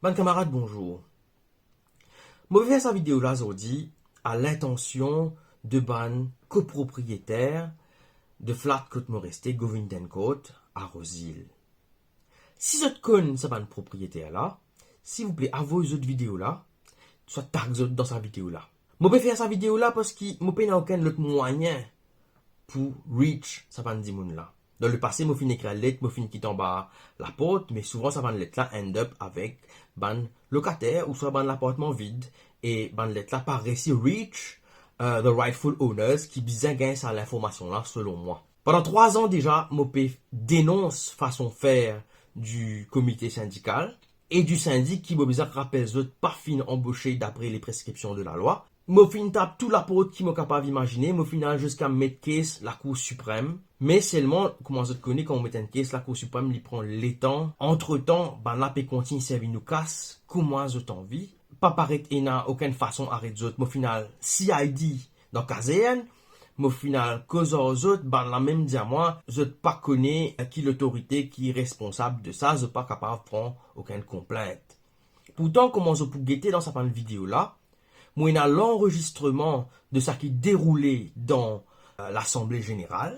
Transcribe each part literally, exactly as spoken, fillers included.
Bann kamarad, bonzour. Mo pe fer sa video la zordi a lintansion de bann kopropriyeter de flat kot mo reste, Govingdon Court, a Rose Hill. Si zot konn sa bann propriyeter la, silvouple, avoy zot video la, swa tag zot dan sa video la. Mo pe fer sa video la parski mo pena okenn lot mwayin pou reach sa bann dimoun la. Dan lepase, mo finn ekrir let, mo finn kit anba laport, me souvan sa bann let la end up avek bann lokater ouswa bann lapartman vid, e bann let la pa resi reach, uh, the rightful owners ki bizin gagn sa linformasion la, selon mwa. Pandan trwa an deza, mo pe denons fason fer di komite sindikal e di sindik ki, mo bizin rapel zot, pa finn anbose dapre le preskripsion de lalwa. Mo finn tap tou laport ki mo kapav imazine, mo finn al ziska met kes Lakour Siprem. Me selman, kouma zot kone, kan ou met enn kes Lakour Siprem, li pran letan. Antretan, bann la pe kontign servi nou kas kouma zot anvi. Pa paret ena okenn fason aret zot. Mo finn al C I D dan kazern, mo finn al koz ar zot, bann la mem dir mwa, zot pa kone ki lotorite ki responsab de sa, zot pa kapav pran okenn konplint. Pourtan, kouma zot pou gete dan sa bann video la, mo ena lanrezistreman de sa ki deroule dan, eh, Lasanble Zeneral,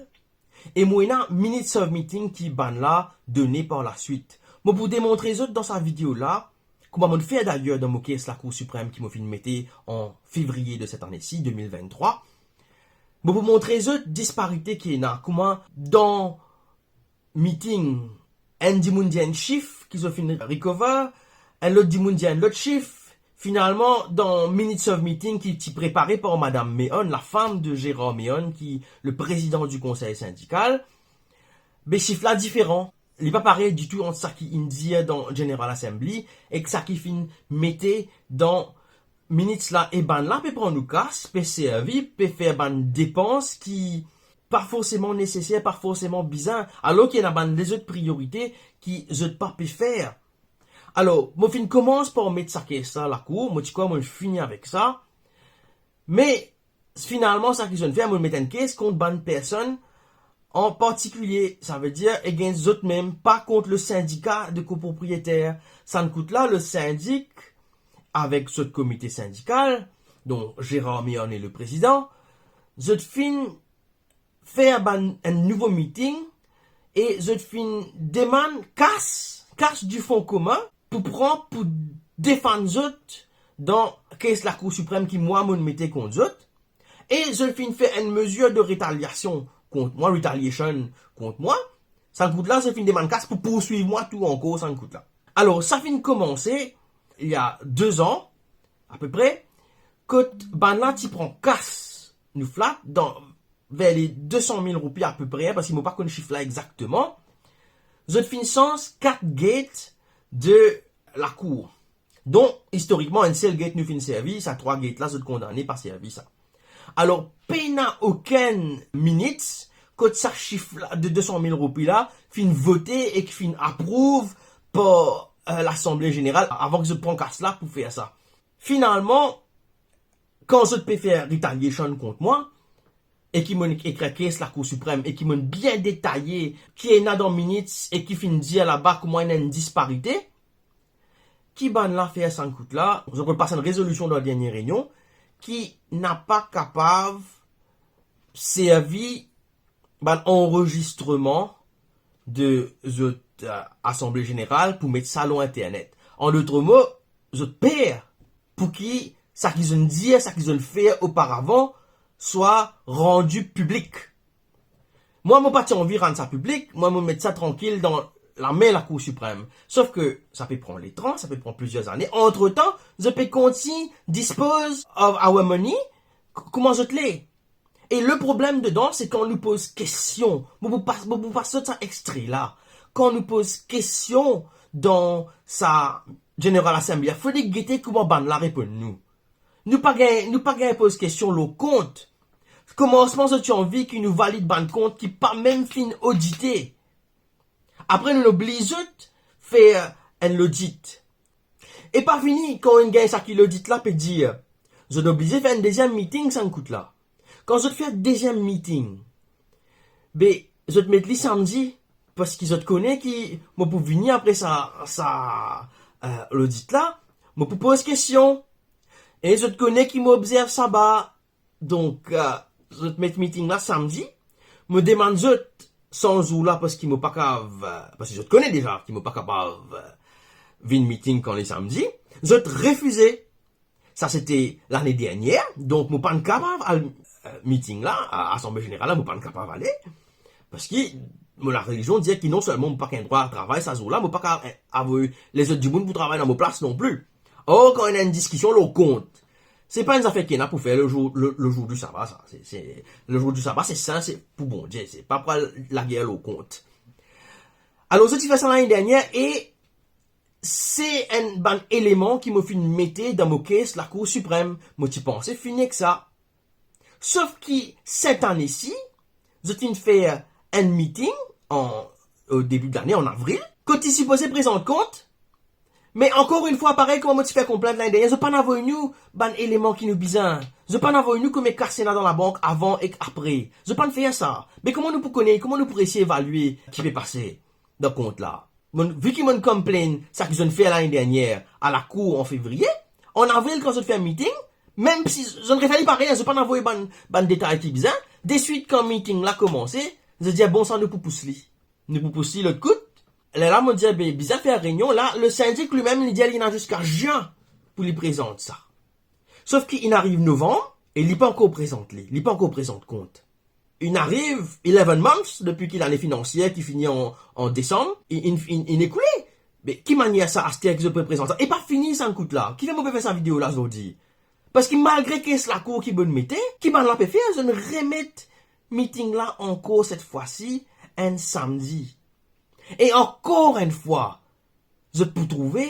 e mo ena minutes of meeting ki bann la done par laswit. Mo pou demontre zot dan sa video la, kouma mo fer dayer dan mo kes Lakour Siprem ki mo finn mete an fevriye de set ane si, de mil vinn-trwa. Mo pou montre zot disparite ki ena, kouma dan meeting, enn dimoun dir enn sif ki zot finn recover, enn lot dimoun dir enn lot sif. Finalman, dan minutes of meeting ki ti prepare par Madam Mahon, lafam de Gérard Mahon, ki le prezidan di konsey sindikal, be sif la diferan. Li pa parey ditou ant sa ki inn dir dan General Assembly ek sa ki finn mete dan minutes la. E bann la pe pran nou kas, pe servi, pe fer bann depans ki pa forseman neseser, pa forseman bizin, alor ki ena bann lezot priyorite ki zot pa pe fer. Alor, mo finn koumans par met sa kes la lakour, mo ti krwar mo fini avek sa. Me finalman, sa ki zot finn fer, mo met enn kes kont bann personn an partikilie, savedir against zot mem, pa kont le sindika de kopropriyeter. Sa kout la, le sindik avek zot komite sindikal, dont Gérard Mahon est le président, zot finn fer bann enn nouvo meeting e zot finn demann kas, kas di fon komin pou pran, pou defann zot dan kes Lakour Siprem ki mwa mo mete kont zot. E zot finn fer enn mezir de retaliasion kont mwa, retaliation kont mwa. Sa kout la, zot finn demann kas pou pourswiv mwa tou ankor sa kout la. Alor, sa finn koumanse, il y a deux ans, apepre, kot bann la ti pran kas nou flat dan ver le de san mil roupi apepre, parski mo pa konn sif la exakteman. Zot finn sanz kat gate de lakour. Donk, istorikman, enn sel gate nou finn servi, sa trwa gate la, zot kondane pa servi sa. Alor, pena okenn minutes kot sa sif la de de san mil roupi la finn vote e ki finn aprouv par, eh, Lasanble Zeneral avan ki zot pran kas la pou fer sa. Finalman, kan zot pe fer retaliation kont mwa, e ki mo'nn ekrir kes Lakour Siprem, e ki mo'nn bien detaye ki ena dan minutes e ki finn dir laba kouma ena enn disparite, ki bann la fer sa kout la, zot pou pas enn rezolision dan dernie reynion, ki napa kapav servi bann anrezistreman de zot, eh, Asanble Zeneral pou met sa lor internet. An dot mo, zot per pou ki sa ki zot dir, sa ki zot fer oparavan swa randi piblik. Mwa, mo pa ti anvi rann sa piblik, mwa, mo met sa trankil dan lame Lakour Siprem. Sof ke sa pe pran letan, sa pe pran plizier zane. Antretan, zot pe kontign dispose of our money, k-, kouma zot le. E le problem dedan, se kan nou poz kestion, mo pou pas, mo pou pas zot sa extre la. Kan nou poz kestion dan sa General Assembly, fode gete kouma bann la reponn nou. Nou pa gagn, nou pa gagn poz kestion lor kont. Koumansman, zot ti anvi ki nou valid bann kont ki pa mem finn odite. Apre, nou obliz zot fer enn lodit. E pa fini, kan inn gagn sa ki lodit la pe dir, zot oblize fer enn deziem meeting sa kout la. Kan zot fer deziem meeting, be, zot met li samdi, parski zot kone ki mo pou vini apre sa, sa, eh, lodit la, mo pou poz kestion. E zot kone ki mo obzerv saba, donk, eh, zot met miting la samdi. Mo demann zot san zour la parski mo pa kav, eh, parski zot kone deza ki mo pa kapav, eh, vinn miting kan li samdi. Zot refize. Sa sete lane dernier, donk mo pa'nn kapav al, eh, miting la, a, asanble zeneral la, mo pa'nn kapav ale, parski mo larelizion dir ki non selman mo pa gagn drwa travay sa zour la, mo pa kav, eh, avoy lezot dimoun pou travay dan mo plas non pli. Or, kan ena enn diskision lor kont, se pa enn zafer ki ena pou fer le jour, le, le jour du sabbat, sa. Se, se, le jour du sabbat, se sin, se pou Bondie, se pa pou al lager lor kont. Alor, zot ti fer sa lane dernier e se enn bann eleman ki mo finn mete dan mo kes Lakour Siprem. Mo ti panse fini ek sa. Sof ki set ane si, zot finn fer enn miting an, o debi de lane, an avril, kot ti sipoze prezant kont. Me ankor enn fwa, parey kouma mo ti fer konplint lane dernier, zot pa'nn avoy nou bann eleman ki nou bizin. Zot pa'nn avoy nou komie kas ena dan labank avan ek apre. Zot pa'nn fer sa. Me kouma nou pou kone, kouma nou pou resi evalie ki pe pase dan kont la? Mo, vi ki mo'nn konplinn sa ki zot finn fer lane dernier a lakour an fevriye, an avril kan zot fer miting, mem si zot refer li parey, zot pa'nn avoy bann, bann detay ki bizin. Deswit kan miting la koumanse, zot dir, "Bon, sa nou pou pous li. Nou pou pous li lot kout." Lerla mo dir, "Be, bizin fer reynion la." Le sindik limem, li dir li ena ziska zin pou li prezant sa. Sof ki inn ariv novanm e li pa ankor prezant li, li pa ankor prezant kont. Inn ariv eleven months depi ki lane finansie ki fini an, an desam, inn, inn, inn, inn ekoule. Me ki manier sa, aster ki zot pe prezant sa? E pa fini sa kout la. Kifer mo pe fer sa video la zordi? Parski malgre kes lakour ki mo'nn mete, ki bann la pe fer, zot remet miting la ankor set fwa si enn samdi. E ankor enn fwa, zot pou trouve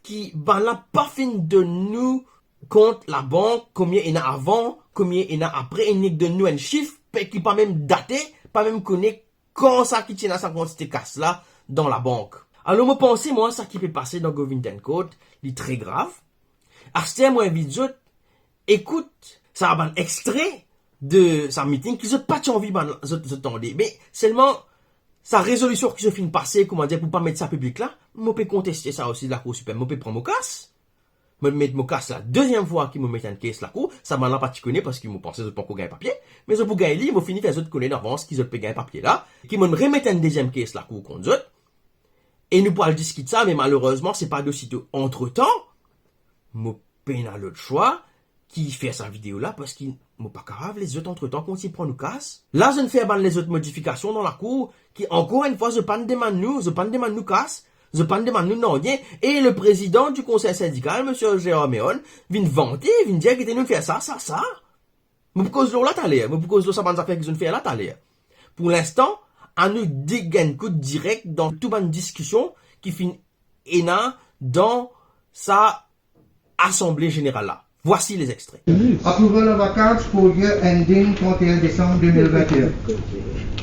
ki bann la pa finn donn nou kont labank, komie ena avan, komie ena apre, e nek donn nou enn sif, pe ki pa mem date, pa mem kone kan sa ki ti ena sa kantite kas la dan labank. Alor mo panse mwa sa ki pe pase dan Govindhan Court, li tre grav. Aster mo invit zot ekout sa bann extre de sa miting ki zot pa ti anvi bann zot, zot tande. Me selman sa rezolision ki zot finn pase, koumadir pou pa met sa piblik la, mo pe konteste sa osi Lakour Siprem, mo pe pran mo kas. Mo met mo kas la, deziem fwa ki mo met enn kes lakour, sa bann la pa ti kone parski mo panse zot pankor gagn papie, me zot pou gagn li, mo fini fer zot kone davans ki zot pe gagn papie la, ki mo'nn remet enn deziem kes lakour kont zot, e nou pou al diskit sa, me malerezman, se pa dosito. Antretan, mo pena lot swa ki fer sa video la, parski mo pa kapav les zot antretan kontign pran nou kas. La, zot finn fer bann lezot modifikasion dan lakour, ki ankor enn fwa, zot pa'nn demann nou, zot pa'nn demann nou kas, zot pa'nn demann nou nanye, e le prezidan du konsey sindikal, misie Gérard Mehon, vinn vante, vinn dir, "Gete, nou fer sa, sa, sa." Mo pou koz lor la taler, mo pou koz lor sa bann zafer ki zot finn fer la taler. Pou linstan, anou di-, gagn kout direk dan tou bann diskision ki finn ena dan sa Asanble Zeneral la. Voici les extraits. Approval of accounts for year ending trente et un décembre deux mille vingt et un.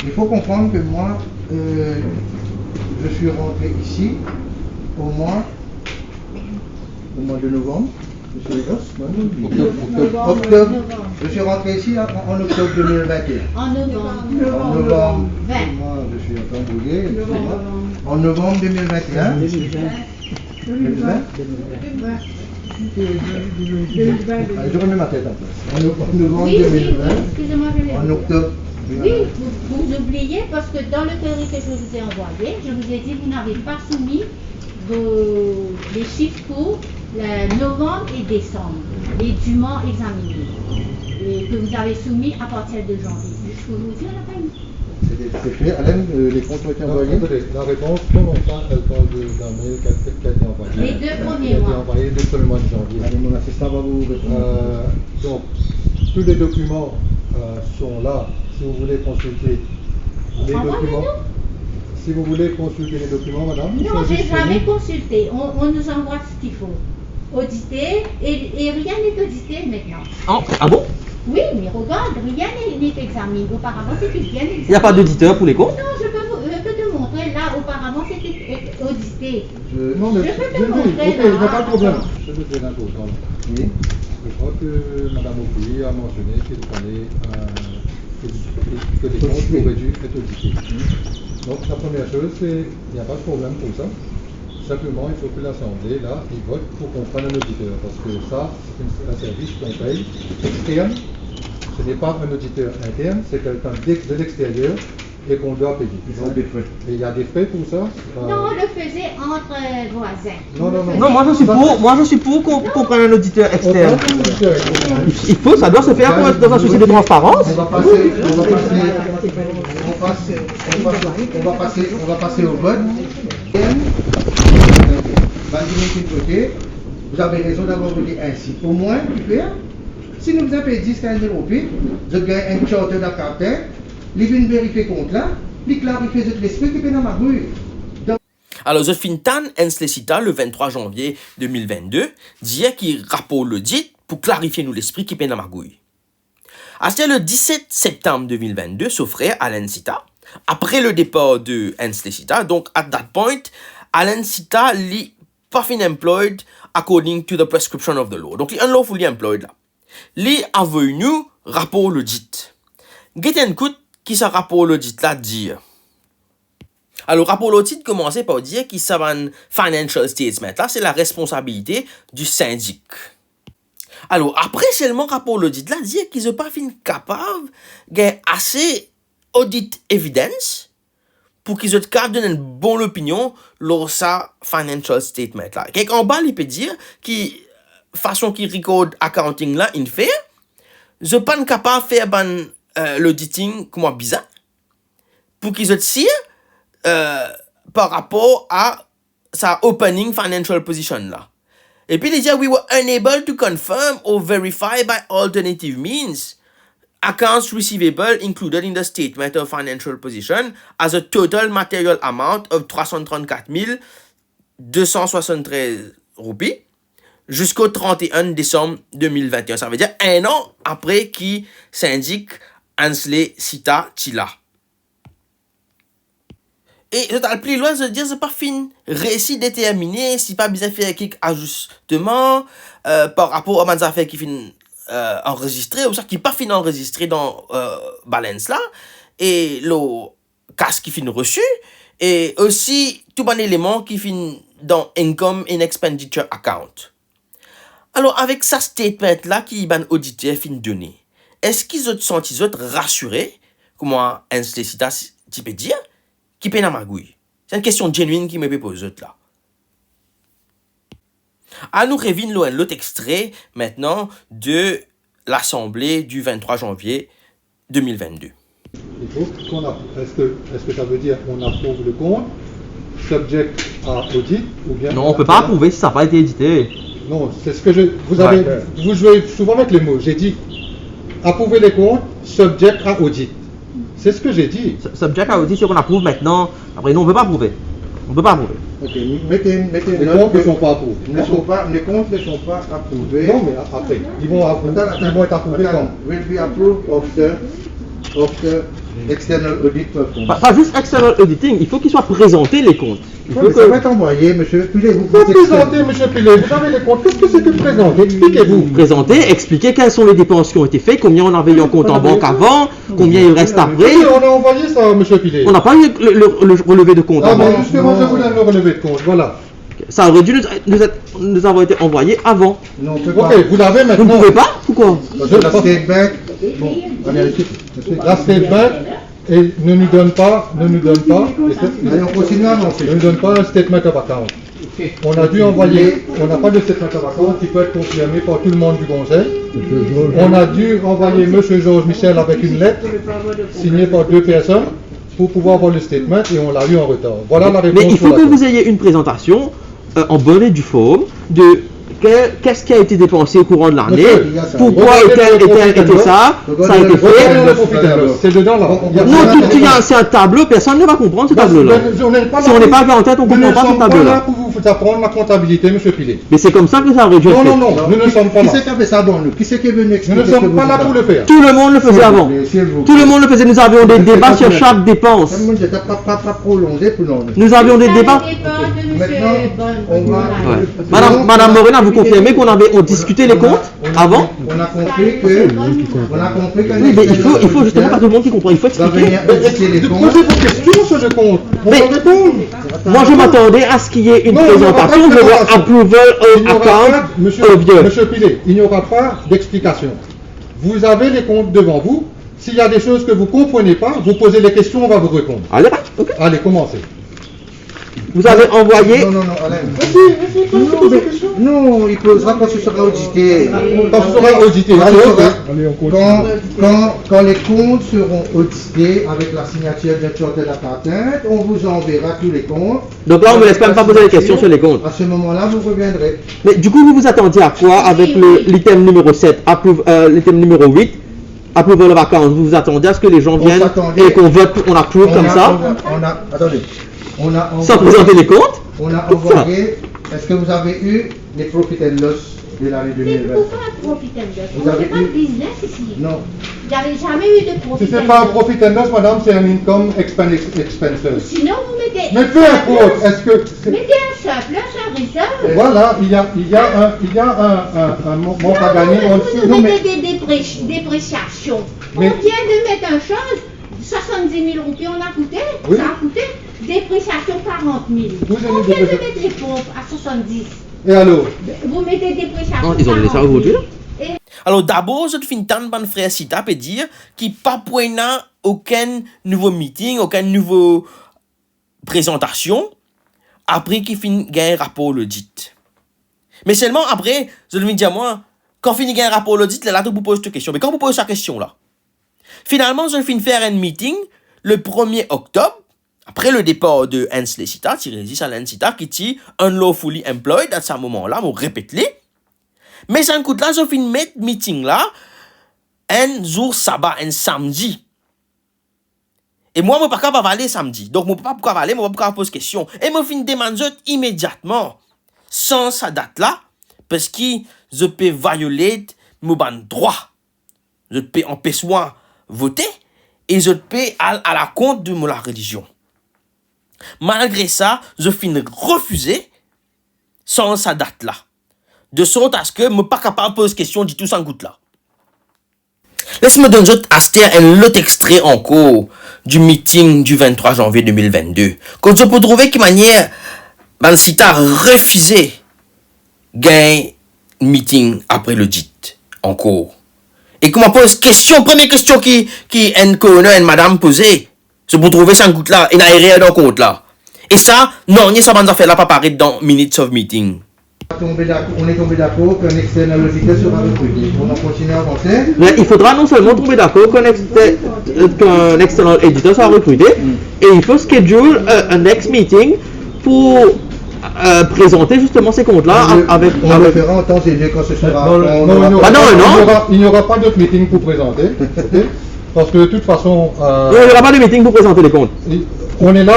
Il faut comprendre que moi, euh, je suis rentré ici au mois, au mois de novembre. Monsieur Legosse, moi, je le dis. Octobre, octobre. Octobre. Je suis rentré ici en, en octobre deux mille vingt et un. En novembre. En novembre. Vingt. Moi, je suis un peu embrouillé, excusez-moi. Novembre. En novembre deux mille vingt et un. Deux mille vingt. Deux mille vingt. Allez, je remets ma tête en place. En no-, en novembre deux mille vingt, oui, oui, excusez-moi, je l'ai dit. En octobre. Oui, vous, vous oubliez, parce que dans le courrier que je vous ai envoyé, je vous ai dit, vous n'avez pas soumis vos, les chiffres pour le novembre et décembre, les dûments examinés, et que vous avez soumis à partir de janvier. Jusqu'aujourd'hui, on n'a pas eu. C'est, c'est fait, Alain, euh, les comptes ont été envoyés ? Non, attendez, la réponse, pour l'instant, elle parle de, d'un mail qui a, qui a été envoyé. Les deux premiers mois. Qui a été envoyé depuis le mois de janvier. Allez, mon assistant va vous répondre. Euh, donc, tous les documents, euh, sont là. Si vous voulez consulter les documents, si vous voulez consulter les documents, madame, ils sont disponibles. Non, j'ai jamais consulté. On, on nous envoie ce qu'il faut auditer et, et rien n'est audité maintenant. Ah, ah bon ? Oui, mais regarde, rien n'est, n'est examiné. Auparavant, c'était bien examiné. Il n'y a pas d'auditeur pour les comptes ? Non, je peux vous, je peux te montrer. Là, auparavant, c'était audité. Je, non, mais je peux te montrer, ok, il n'y a pas de problème. Attends. Je peux te dire un peu, pardon. Oui. Je crois que madame Okoye a mentionné qu'il fallait, euh, que, que les comptes auraient dû être audités. Donc, la première chose, c'est, il n'y a pas de problème pour ça. Simplement, il faut que l'Assemblée, là, il vote pour qu'on prenne un auditeur, parce que ça, c'est une- un service qu'on paye externe. Ce n'est pas un auditeur interne, c'est quelqu'un d'ex- de l'extérieur et qu'on doit payer. Ils ont des frais. Et il y a des frais pour ça. Euh, Non, on le faisait entre, euh, voisins. Non, non, non. Non, moi je suis pour, moi je suis pour qu'on qu'on prenne un auditeur externe. Il faut, ça doit se faire pour être dans un souci de transparence. On va passer, on va passer, on va passer, on va passer, on va passer au vote. Bann dimoun ki vote, vous avez raison d'avoir voté ainsi. Au moins, ki fer, si nou bizin pey dis, kinz mil roupi, zot gagn enn chartered accountant, li vinn verifie kont la, li klarifie zot lespri ki pena magouy. Alor, zot finn tann Ensley Sita le venntrwa zanvie de mil vennde dir ki rapor lodit pou klarifie nou lespri ki pena magouy. Aster le diset septam de mil vennde, so frer Alan Sita, apre le depar de Ensley Sita, donk at that point, Alan Sita, li pa finn employed according to the prescription of the law. Donk, li unlawfully employed la. Li avoy nou rapor lodit. Get enn kout ki sa rapor lodit la dir. Alor, rapor lodit koumanse par dir ki sa bann financial statement la, se la responsabilite di sindik. Alor, apre selman rapor lodit la dir ki zot pa finn kapav gagn ase audit evidence pou ki zot kapav donn enn bon lopinion lor sa financial statement la. Kek anba, li pe dir ki fason ki record accounting la inn fer, zot pa'nn kapav fer bann, eh, l'auditing kouma bizin, pou ki zot sir, eh, par rapor a sa opening financial position la. Epi li dir, "We were unable to confirm or verify by alternative means accounts receivable included in the statement of financial position as a total material amount of trwa san trannkat mil de san swasann-trez roupi ziska trant-e-enn desam de mil vennte-enn." Sa ve dir enn an apre ki sindik Ensley Sita ti la. E zot al pli lwin, zot dir zot pa finn resi determine si pa bizin fer kek azisteman, eh, par rapor a bann zafer ki finn, eh, anrezistre ou sa ki pa finn anrezistre dan, eh, balance la, e lor kas ki finn resi, e osi tou bann eleman ki finn dan income and expenditure account. Alor, avek sa statement la ki bann oditer finn done, eski zot santi zot rasire, kouma Ensley Sita ti pe dir, ki pena magouy? Se enn kestion genuine ki mo pe poz zot la. Anou revinn lor enn lot extre mintnan de Lasanble di venntrwa zanvie de mil vennde. Il faut qu'on a- est-ce que, est-ce que ça veut dire on approuve le compte subject à audit ou bien... Non, on peut pas approuver si ça n'a pas été audité. Non, c'est ce que je, vous avez, ouais, vous jouez souvent avec les mots. J'ai dit approuver les comptes subject à audit. C'est ce que j'ai dit. Su- Subject à audit, c'est qu'on approuve maintenant. Après, nous, on ne peut pas approuver. On ne peut pas approuver. Ok, mettez, mettez une note que les comptes ne sont pas approuvés. Les comptes ne sont pas, les comptes ne sont pas approuvés. Non, mais a- après, ils vont, approuver, attends, attends, ils vont être approuvés quand? Will be approved after, after external audit performed. Pas, pas juste external auditing, il faut qu'ils soient présentés, les comptes. Non, mais ça va être envoyé, monsieur Pilet, vous pouvez présenter, monsieur Pilet, vous avez les comptes. Qu'est-ce que c'est que présenter? Expliquez-vous. Présenter, expliquer quelles sont les dépenses qui ont été faites, combien on avait eu en compte en banque avant, combien il reste après. Écoutez, on a envoyé ça, monsieur Pilet. On n'a pas eu le, le- le relevé de compte avant. Ah, mais justement, je vous donne le relevé de compte, voilà. Ça aurait dû nous, nous être- nous avoir été envoyé avant. Non, on peut pas. Ok, vous l'avez maintenant. Vous ne pouvez pas? Pourquoi? Parce que la State Bank, bon, allez, allez, allez. La State Bank, et ne nous donne pas, ne nous donne pas, et c'est- Allez, on continue à avancer. Ne nous donne pas un statement of account. On a dû envoyer, on n'a pas de statement of account qui peut être confirmé par tout le monde du Conseil. On a dû envoyer monsieur Georges Michel avec une lettre signée par deux personnes pour pouvoir avoir le statement et on l'a eu en retard. Voilà la réponse. Mais il faut que vous ayez une présentation, euh, en bonne et due forme de que- qu'est-ce qui a été dépensé au courant de l'année, pourquoi et tel et tel et tout ça, ça a été fait. Regardez le profit and loss. C'est dedans là. Non, tout, il y a- c'est un tableau, personne ne va comprendre ce tableau-là. Si on n'est pas en tête, on ne comprend pas ce tableau-là. Nous ne sommes pas là pour vous apprendre la comptabilité, monsieur Pilet. Mais c'est comme ça que ça aurait dû être fait. Non, non, non, nous ne sommes pas là. Qui c'est qui a fait ça avant nous? Qui c'est qui est venu expliquer ce que vous dites là? Nous ne sommes pas là pour le faire. Tout le monde le faisait avant. S'il vous plaît, s'il vous plaît. Tout le monde le faisait. Nous avions des débats sur chaque dépense. Nous avions des débats. Maintenant, on va... Ouais. Madame, Madame Morena, vous confirmer qu'on avait, on discutait les comptes avant. On a, on a compris que, on a compris que... Oui, mais il faut, il faut justement pas tout le monde qui comprend. Il faut expliquer. Posez vos questions sur le compte. On va répondre. Moi, je m'attendais à ce qu'il y ait une présentation. Non, il n'y aura pas de présentation. Je vois approval of account, monsieur, monsieur Pilet, il n'y aura pas d'explication. Vous avez les comptes devant vous. S'il y a des choses que vous comprenez pas, vous posez les questions, on va vous répondre. Allez, ok. Allez, commencez. Vous avez envoyé... Non, non, non, Alain. Mais si, mais si, posez vos questions. Non, il posera quand ce sera audité. Quand ce sera audité, allez, ok. Quand, quand, quand les comptes seront audités avec la signature d'un chartered accountant, on vous enverra tous les comptes. Donc là, on ne me laisse même pas poser les questions sur les comptes. À ce moment-là, vous reviendrez. Mais du coup, vous vous attendiez à quoi avec le, l'item numéro sept, approuve, euh, l'item numéro huit, approval of accounts? Vous vous attendiez à ce que les gens viennent et qu'on vote, on approuve comme ça? On a, on a, attendez. Sans présenter les comptes? On a envoyé, est-ce que vous avez eu les profit and loss de l'année deux mille vingt? Mais pourquoi un profit and loss? On ne fait pas de business ici. Non. Il n'y avait jamais eu de profit and loss. Si c'est pas un profit and loss, madame, c'est un income expen-, expenses. Sinon, vous mettez... Mais peu importe, est-ce que c'est... Mettez un surplus, un reserve. Et voilà, il y a, il y a un, il y a un, un, un mo-, manque à gagner en dessous. Non, mais vous nous mettez des dépré-, dépréciations. Mais... On vient de mettre un chose, soixante-dix mille roupies, on a coûté, oui, ça a coûté, dépréciation quarante mille. Vous avez... On vient de mettre les pompes à soixante-dix. Et alors? Vous mettez dépréciation quarante mille. Non, ils ont laissé ça aujourd'hui, là? Et... Alor, dabor, zot finn tann bann frer Sita pe dir ki pa pou ena okenn nouvo meeting, okenn nouvo prezantasion, apre ki finn gagn rapor lodit. Me selman apre, zot vinn dir mwa, kan fini gagn rapor lodit, lerla to pou poz to kestion. Me kan pou poz sa kestion la? Finalman, zot finn fer enn meeting le premie oktob, apre le depar de enn solisitar, ti Régis Alain Sita, ki ti unlawfully employed at sa moman la, mo repet li. Me sa enn kout la, zot finn met meeting la enn zour saba, enn samdi. E mwa, mo pa kapav ale samdi. Donk, mo pa pou kapav ale, mo pa pou kapav poz kestion. E mo finn demann zot imediatman sanz sa dat la, parski zot pe violate mo bann drwa. Zot pe anpes mwa vote e zot pe al alakont de mo larelizion. Malgre sa, zot finn refize sanz sa dat la. De sort a se ke mo pa kapav poz kestion ditou sa enn kout la. Les mo donn zot aster enn lot extre ankor du meeting du vingt-trois janvier deux mille vingt-deux, kot zot pou trouve ki manier bann Sita refize gagn meeting apre lodit ankor. E kouma poz kestion, premie kestion ki, ki enn coroner, enn madam poze, zot pou trouve sa enn kout la, ena erer dan kont la. E sa, nanye sa bann zafer la pa paret dan minutes of meeting. Tombé d'accord, on est tombé d'accord qu'un external auditeur sera recruté. On en continue à avancer. Mais il faudra non seulement tomber d'accord qu'un exter-, euh, qu'un external auditor sera recruté, et il faut schedule, euh, un next meeting pour, euh, présenter justement ces comptes-là. On le, avec, on le avec fera en temps et lieu quand ce sera, dans le, quand on aura... Pas dans un an. Il n'y aura, il n'y aura pas d'autre meeting pour présenter, ok ? Parce que de toute façon, euh, non, il n'y aura pas de meeting pour présenter les comptes. On est là.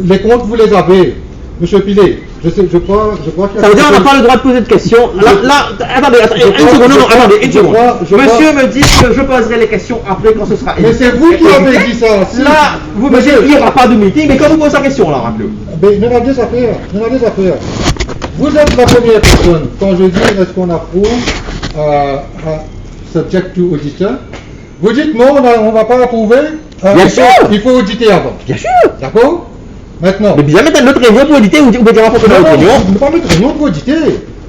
Les comptes, vous les avez. Monsieur Pilet, je sais, je crois, je crois qu'il y a... Ça veut dire on n'a pas le droit de poser de questions. Là, là, attendez, attendez, une seconde, non, non, attendez, une seconde. Monsieur me dit que je poserai les questions après quand ce sera... Mais c'est vous qui avez dit ça. Là, vous me dites qu'il n'y aura pas de meeting, mais quand vous posez la question, là, rappelez-vous. Mais, mais, attendez, ça fait, mais, attendez, ça fait. Vous êtes la première personne, quand je dis est-ce qu'on approuve, euh, euh, subject to auditor, vous dites non, on a, on va pas approuver, euh, il faut, il faut auditer avant. Bien sûr. D'accord ? Maintenant. Mais bizin met enn lot reynion pou odite, ou, ou bizin met enn lot reynion. Non, non, nou pa met reynion pou odite.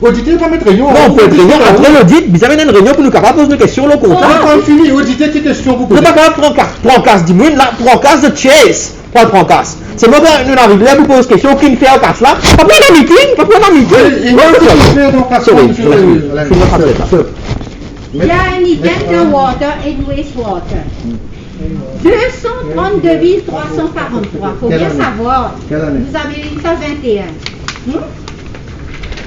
Odite pa met reynion. Non, pou met reynion, apre lodit, bizin met enn reynion pou nou kapav poz nou kestion lor kontra. Nou pa fini, odite ki kestion pou poze. Nou pa kapav pran kas, pran kas dimoun la, pran kas de chairs. Pran, pran kas. Se moman ki nou ariv la pou poz kestion, ki fer kas la. Pa pran dan meeting, pa pran dan meeting. Sorry, sorry, sorry. Il y a un item de water and wastewater. Deux cent trente-deux mille trois cent quarante-trois. Faut bien savoir. Quelle année ? Vous avez eu ça vingt et un. Hmm ?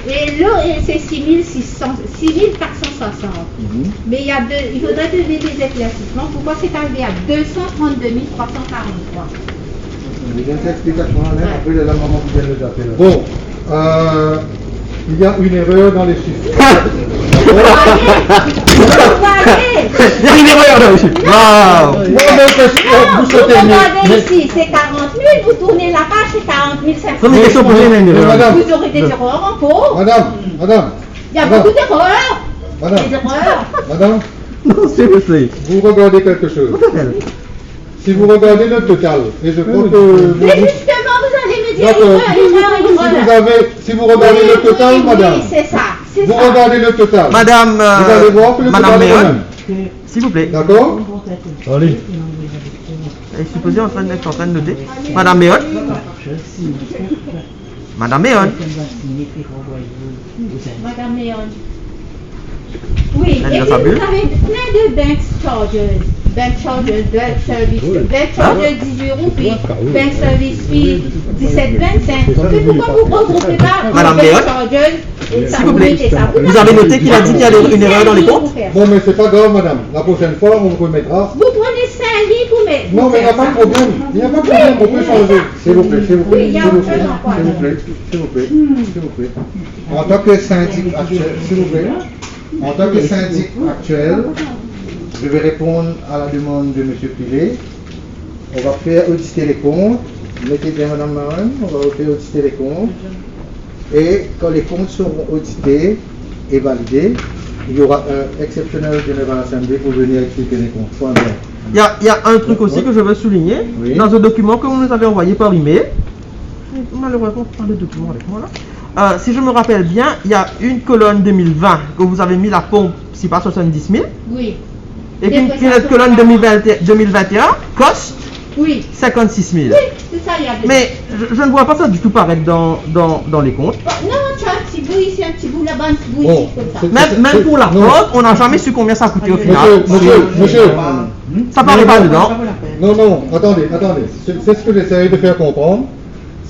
Et là, et c'est six mille six cents, six mille quatre cent soixante. Mhm. Mais il y a deux, il faudrait donner des éclaircissements. Pourquoi c'est arrivé à deux cent trente-deux mille trois cent quarante-trois ? Donn explikasion la, apre, la, la, maman ki vinn de tape la. Bon, euh, il y a une erreur dans les chiffres. Vous voyez ? Vous voyez ? Il y a une erreur dans les chiffres. Waouh. Non, mais parce que vous sautez, mais, mais... Regardez ici, c'est quarante mille, vous tournez la page, c'est quarante mille cinq cents. Non, mais question posée, mais, mais madame, vous aurez des erreurs encore. Madame, madame, Il y a beaucoup d'erreurs. Madame. Des erreurs. Madame. Non, seriously. Vous regardez quelque chose. What the hell? Si vous regardez le total, et je crois que vous, vous, justement, vous allez me dire, d'accord, erreur, erreur, erreur. Si vous avez, si vous regardez le total, oui, oui, madame, oui, c'est ça, c'est ça. Vous regardez le total. Madame, euh, vous allez voir que le total est le même. Madame Méhon, s'il vous plaît. D'accord ? Allez. Elle est supposée en train d'être en train de noter. Madame Méhon. Madame Méhon. Madame Méhon. Oui, et puis vous avez plein de bank charges. Bank charges, bank service, bank charges dix-huit roupies, bank service fee dix-sept vingt-cinq. Mais pourquoi vous regroupez pas bank charges et ça, vous mettez ça ? Madame Méhon, s'il vous plaît. Vous avez noté qu'il a dit qu'il y a une erreur dans les comptes ? Bon, mais c'est pas grave, madame. La prochaine fois, on vous remettra. Vous prenez cinq livres, mais... Non, mais il n'y a pas de problème. Il n'y a pas de problème, on peut changer. S'il vous plaît, s'il vous plaît, s'il vous plaît, s'il vous plaît, s'il vous plaît, s'il vous plaît. En tant que syndic actuel, s'il vous plaît, en tant que syndic actuel, je vais répondre à la demande de monsieur Pilet. On va faire auditer les comptes. Mettez bien, madame Méhon, on va faire auditer les comptes. Et quand les comptes seront audités et validés, il y aura un exceptional General Assembly pour venir expliquer les comptes. Point barre. Il y a, il y a un truc aussi que je veux souligner. Oui. Dans un document que vous nous avez envoyé par email, malheureusement, pas le document avec moi là. Euh, si je me rappelle bien, il y a une colonne deux mille vingt que vous avez mis la pompe, si pas soixante-dix mille. Oui. Et puis une, une autre colonne deux mille vingt, deux mille vingt et un, cost, oui, cinquante-six mille. Oui, c'est ça, il y a deux. Mais je, je ne vois pas ça du tout paraître dans, dans, dans les comptes. Oh, non, tu as un petit bout ici, un petit bout là-bas, un petit bout ici, comme ça. Bon, c'est, c'est, c'est, non. Même, même pour la pompe, on n'a jamais su combien ça a coûté au final. Monsieur, monsieur, monsieur. Ça paraît pas dedans. Non, non, attendez, attendez. C'est, c'est ce que j'essaye de faire comprendre.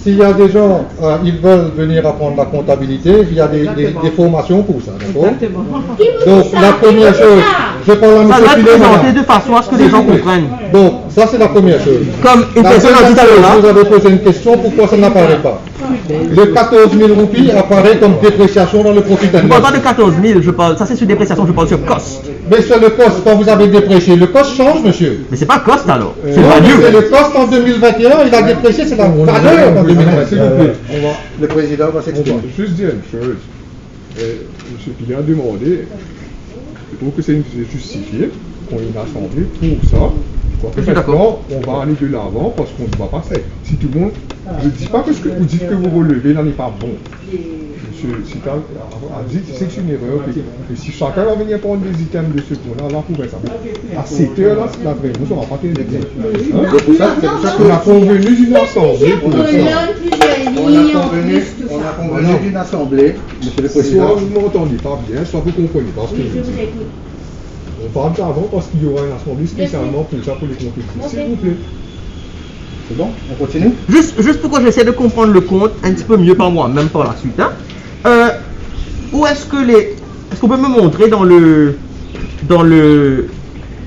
S'il y a des gens, euh, ils veulent venir apprendre la comptabilité, il y a des, des, des formations pour ça, d'accord ? Exactement. Donc, la première chose, je parle à monsieur Pilet, madame. Ça doit être présenté de façon à ce que les gens comprennent. Donc, ça, c'est la première chose. Comme une personne a dit tout à l'heure. La deuxième chose, vous avez posé une question, pourquoi ça n'apparaît pas ? Le quatorze mille roupies apparaît comme dépréciation dans le profit and loss. Je parle pas de quatorze mille, je parle, ça c'est sur dépréciation, je parle sur cost. Mais sur le cost, quand vous avez déprécié, le cost change, monsieur. Mais c'est pas cost alors, c'est value. Non, mais c'est le cost en deux mille vingt et un, il a déprécié, c'est la valeur en deux mille vingt et un. S'il vous plaît. On va, le président va s'exprimer. On va juste dire une chose. Euh, monsieur Pilet a demandé, je trouve que c'est une, c'est justifié qu'on ait une assemblée pour ça. Je suis d'accord. Maintenant, on va aller de l'avant parce qu'on ne va pas faire. Si tout le monde, je dis pas que ce que vous dites que vous relevez là n'est pas bon. Monsieur Sita a, a dit que c'est une erreur, que, que si chacun va venir prendre des items de ce qu'on a là pour faire ça. À cette heure-là, c'est la vraie, nous, on va pas tenir. Hein ? C'est pour ça, c'est pour ça que on a convenu d'une assemblée pour ça. On a convenu, on a convenu d'une assemblée, monsieur le président. Soit vous m'entendez pas bien, soit vous comprenez pas ce que je dis. On parle d'avant parce qu'il y aura une assemblée spécialement pour ça, pour les comptes. S'il vous plaît. C'est bon, on continue ? Juste, juste pour que j'essaie de comprendre le compte un petit peu mieux par moi-même par la suite, hein. Euh, où est-ce que les, est-ce qu'on peut me montrer dans le, dans le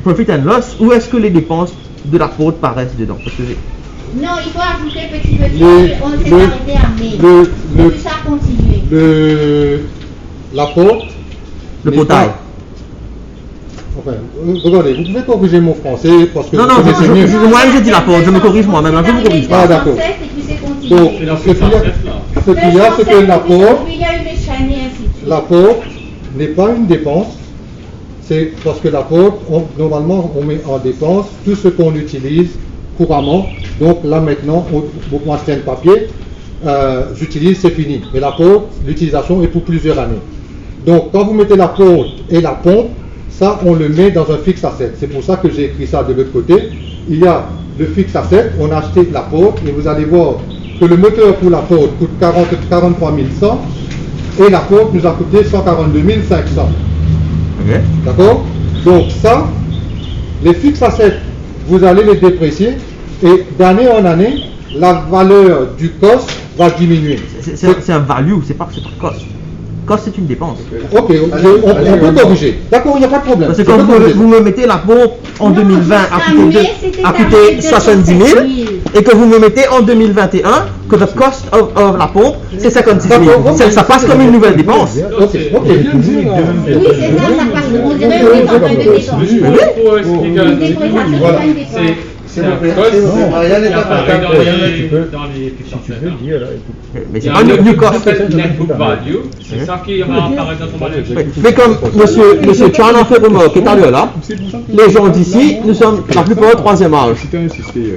profit and loss, où est-ce que les dépenses de la porte paraissent dedans ? Parce que j'ai... Non, il faut ajouter petit petit, on s'est arrêté à mai. Et puis ça a continué. Le, la porte n'est pas... Le portail. Enfin, euh, regardez, vous pouvez corriger mon français parce que vous connaissez mieux. Non, non, je, je, moi-même, je dis la porte, je me corrige moi-même, hein, je vous corrige. Ah, d'accord. Donc, ce qu'il y a, ce qu'il y a, c'est que la porte, la porte n'est pas une dépense, c'est parce que la porte, on, normalement, on met en dépense tout ce qu'on utilise couramment. Donc là, maintenant, on, vous pouvez acheter un papier, euh, j'utilise, c'est fini. Mais la porte, l'utilisation est pour plusieurs années. Donc, quand vous mettez la porte et la pompe, ça, on le met dans un fixe asset. C'est pour ça que j'ai écrit ça de l'autre côté. Il y a le fixe asset, on a acheté la porte et vous allez voir que le moteur pour la porte coûte quarante, quarante-trois mille cent et la pompe nous a coûté cent quarante-deux mille cinq cents. Ok. D'accord ? Donc ça, les fixes assets, vous allez les déprécier et d'année en année, la valeur du cost va diminuer. C'est, c'est, c'est un value, c'est pas, c'est pas cost. Cost, c'est une dépense. Ok, on, on, on peut corriger. D'accord, il n'y a pas de problème. Parce que quand vous, vous me mettez la pompe en deux mille vingt à coûter deux, à coûter soixante-dix mille, et que vous me mettez en deux mille vingt et un que the cost of, of la pompe, c'est cinquante-six mille. D'accord, ok. Ça, ça passe comme une nouvelle dépense. Ok, ok. Oui, c'est ça, ça passe. On dirait une dépense. Oui. Pour expliquer un petit peu, voilà, c'est C'est à cause, il apparaît dans les, dans les fixed assets. Mais c'est pas une, une cost. Net book value, c'est ça qui apparaît dans ton budget. Mais, mais comme monsieur, monsieur Chan a fait remarquer tout à l'heure là, les gens d'ici, nous sommes la plupart au troisième âge.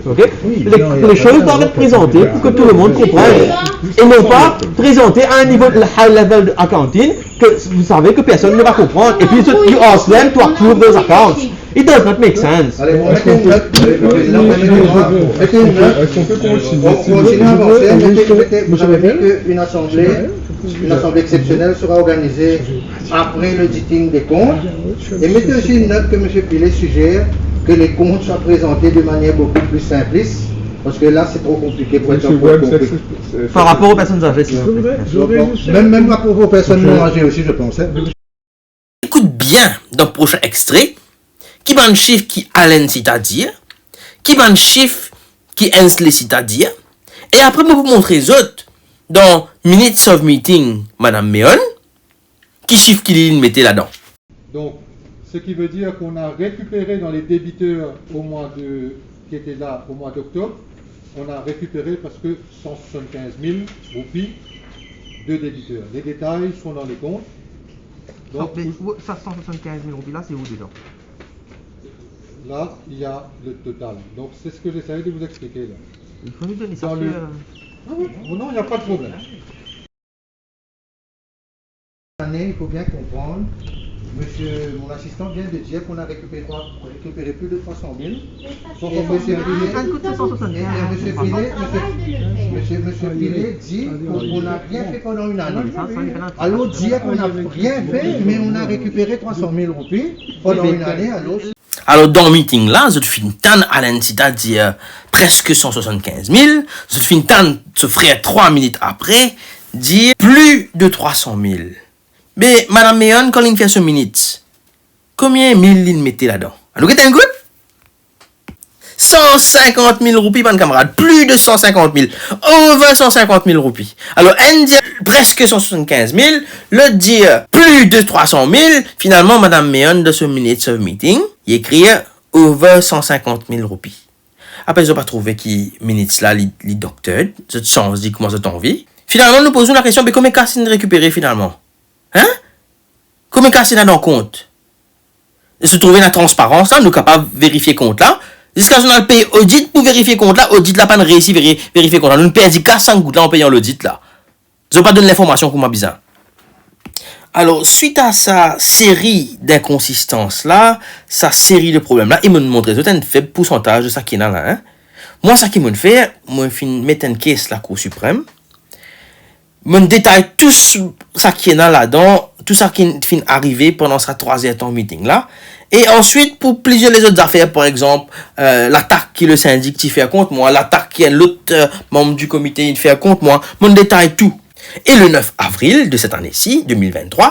Ok ? Les, les choses doivent être présentées pour que tout le monde comprenne. Et non pas présentées à un niveau de high level de accounting que vous savez que personne ne va comprendre. Et puis, you ask them to approve those accounts. It does not make sense. Allez, on met une note, euh, on met une note, on continue à avancer. Mettez, mettez, vous avez dit qu'une assemblée, une assemblée exceptionnelle sera organisée après l'auditing des comptes. Et mettez aussi une note que monsieur Pilet suggère que les comptes soient présentés de manière beaucoup plus simpliste, parce que là, c'est trop compliqué pour être encore compris. Par rapport aux personnes âgées, s'il vous plaît. Même, même pas pour vos personnes non âgées aussi, je pense, hein. Ekout bien dan prosin extre, ki bann sif ki Alan Sita dir, ki bann sif ki Ensley Sita dir, e apre mo pou montre zot dan minutes of meeting Madam Meon, ki sif ki li, li mete ladan. Donc, ce qui veut dire qu'on a récupéré dans les débiteurs au mois de, qui étaient là au mois d'octobre, on a récupéré presque cent soixante-quinze mille roupies de débiteurs. Les détails sont dans les comptes. Donc, donc, mais où, ça, cent soixante-quinze mille roupies là, c'est où dedans ? Là, il y a le total. Donc, c'est ce que j'essaie de vous expliquer là. Il faut nous donner ça. Dans le, euh, ah oui, non, non, il n'y a pas de problème. Année, il faut bien comprendre, monsieur, mon assistant vient de dire qu'on a récupéré trois, récupéré plus de trois cent mille. Et monsieur Pilet, et, et monsieur Pilet, monsieur, monsieur, monsieur Pilet dit qu'on, on n'a rien fait pendant une année. Alors dire qu'on n'a rien fait, mais on a récupéré trois cent mille roupies pendant une année, alors. Alor, dan meeting la, zot finn tann Alan Sita dir preske san swasannkinz mil, zot finn tann so frer trwa minit apre dir plis de trwa san mil. Me Madam Meon, kan li'nn fer so minit, konbien mil li'nn mete ladan? Anou get enn kout? San sinkant mil roupi, bann kamarad. Plis de san sinkant mil. Over san sinkant mil roupi. Alor, enn dir preske san swasannkinz mil, lot dir plis de trwa san mil. Finalman, Madam Meon, dan so minutes of meeting, li ekrir over san sinkant mil roupi. Apre, zot pa trouve ki minutes la, li, li doctored, zot sanz li kouma zot anvi. Finalman, nou poz nou lakestion, be konbien kas inn rekipere finalman? Hein? Konbien kas ena dan kont? Zot trouve ena transparans la, nou kapav verifie kont la. Ziska zot al pey odit pou verifie kont la, odit la pa'nn reysi veri-, verifie kont la. Nou'nn perdi kas, sa kout la, an peyan lodit la. Zot pa donn linformasion kouma bizin. Alor, swit a sa seri dinkonsistans la, sa seri de problem la, e mo'nn montre zot enn feb poursantaz de sa ki ena la, hein. Mwa, sa ki mo'nn fer, mo'nn finn met enn kes Lakour Siprem. Mo'nn detay tou s-, sa ki ena ladan, tou sa ki finn arive pandan sa trwa-er-tan meeting la. E answit, pou plizier lezot zafer, par exanp, euh, latak ki le sindik ti fer kont mwa, latak ki enn lot, euh, manm di komite inn fer kont mwa, mo'nn detay tou. E le nef avril de set ane si, de mil venntrwa,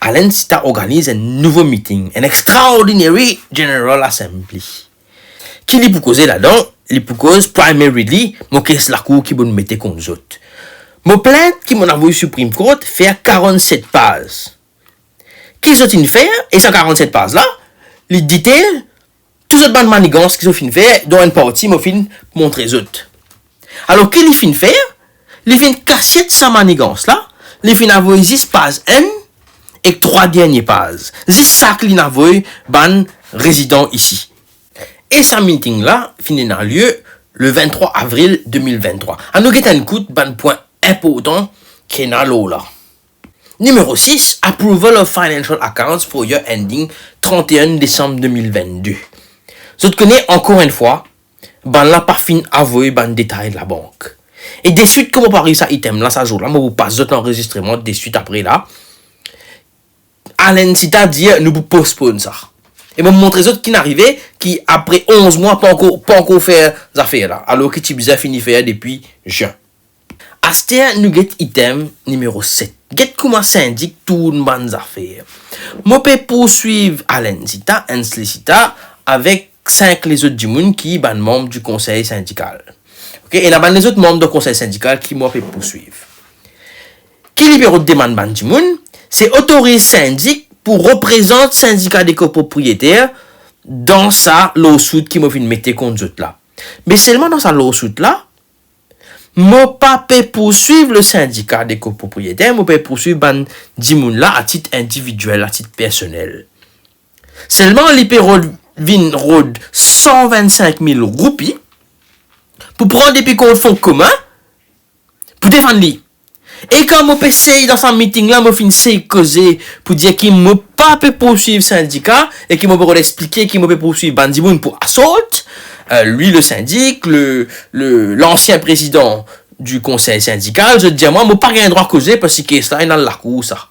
Alan Sita organiz enn nouvo meeting, enn Extraordinary General Assembly. Ki li pou koze ladan? Li pou koz primarily mo kes lakour ki mo'nn mete kont zot. Mo plint ki mo'nn avoy Supreme Court fer karannset paz. Ki zot inn fer, e sa karannset paz la, li detail tou zot bann manigans ki zot finn fer, dont enn parti mo finn montre zot. Alor, ki li finn fer? Li finn kasiet sa manigans la, li finn avoy zis paz enn ek trwa dernie paz. Zis sa ki li'nn avoy bann rezidan isi. E sa meeting la finn ena lie le venntrwa avril de mil venntrwa. Anou get enn kout bann pwin inportan ki ena lor la. Nimero sis, approval of financial accounts for year ending trente et un décembre deux mille vingt-deux. Zot kone, ankor enn fwa, bann la pa finn avoy bann detay labank. E deswit, kouma pa ariv sa item la, sa zour la, mo pou pas zot lanrezistreman deswit apre la. Alan Sita dir nou pou postpone sa. E mo montre zot ki'nn arive, ki apre onz mwa, pa ankor, pa ankor fer zafer la, alor ki ti bizin fini fer depi zin. Aster nou get item nimero set. Get kouma sindik tourn bann zafer. Mo pe pourswiv Alan Sita, Ensley Sita, avek sink lezot dimoun ki bann manm di konsey sindikal. Ok, ena bann lezot manm dan konsey sindikal ki mo pe pourswiv. Ki li pe rod demann bann dimoun, se otoriz sindik pou reprezant sindika de kopropriyeter dan sa lawsuit ki mo finn mete kont zot la. Me selman dan sa lawsuit la, mo pa pe pourswiv le sindika de kopropriyeter, mo pe pourswiv bann dimoun la a tit individiel, a tit personel. Selman li pe rod, vinn rod san vinn-sink mil roupi pou pran depi kont fon komin pou defann li. E kan mo pe sey dan sa meeting la, mo finn sey koze pou dir ki mo pa pe pourswiv sindika e ki mo pe rod explike ki mo pe pourswiv bann dimoun pou assault, euh, lui, le syndic, le, le, l'ancien président du conseil syndical, zot dir mwa, mo pa gagn drwa koze parski kes la inn al lakour sa.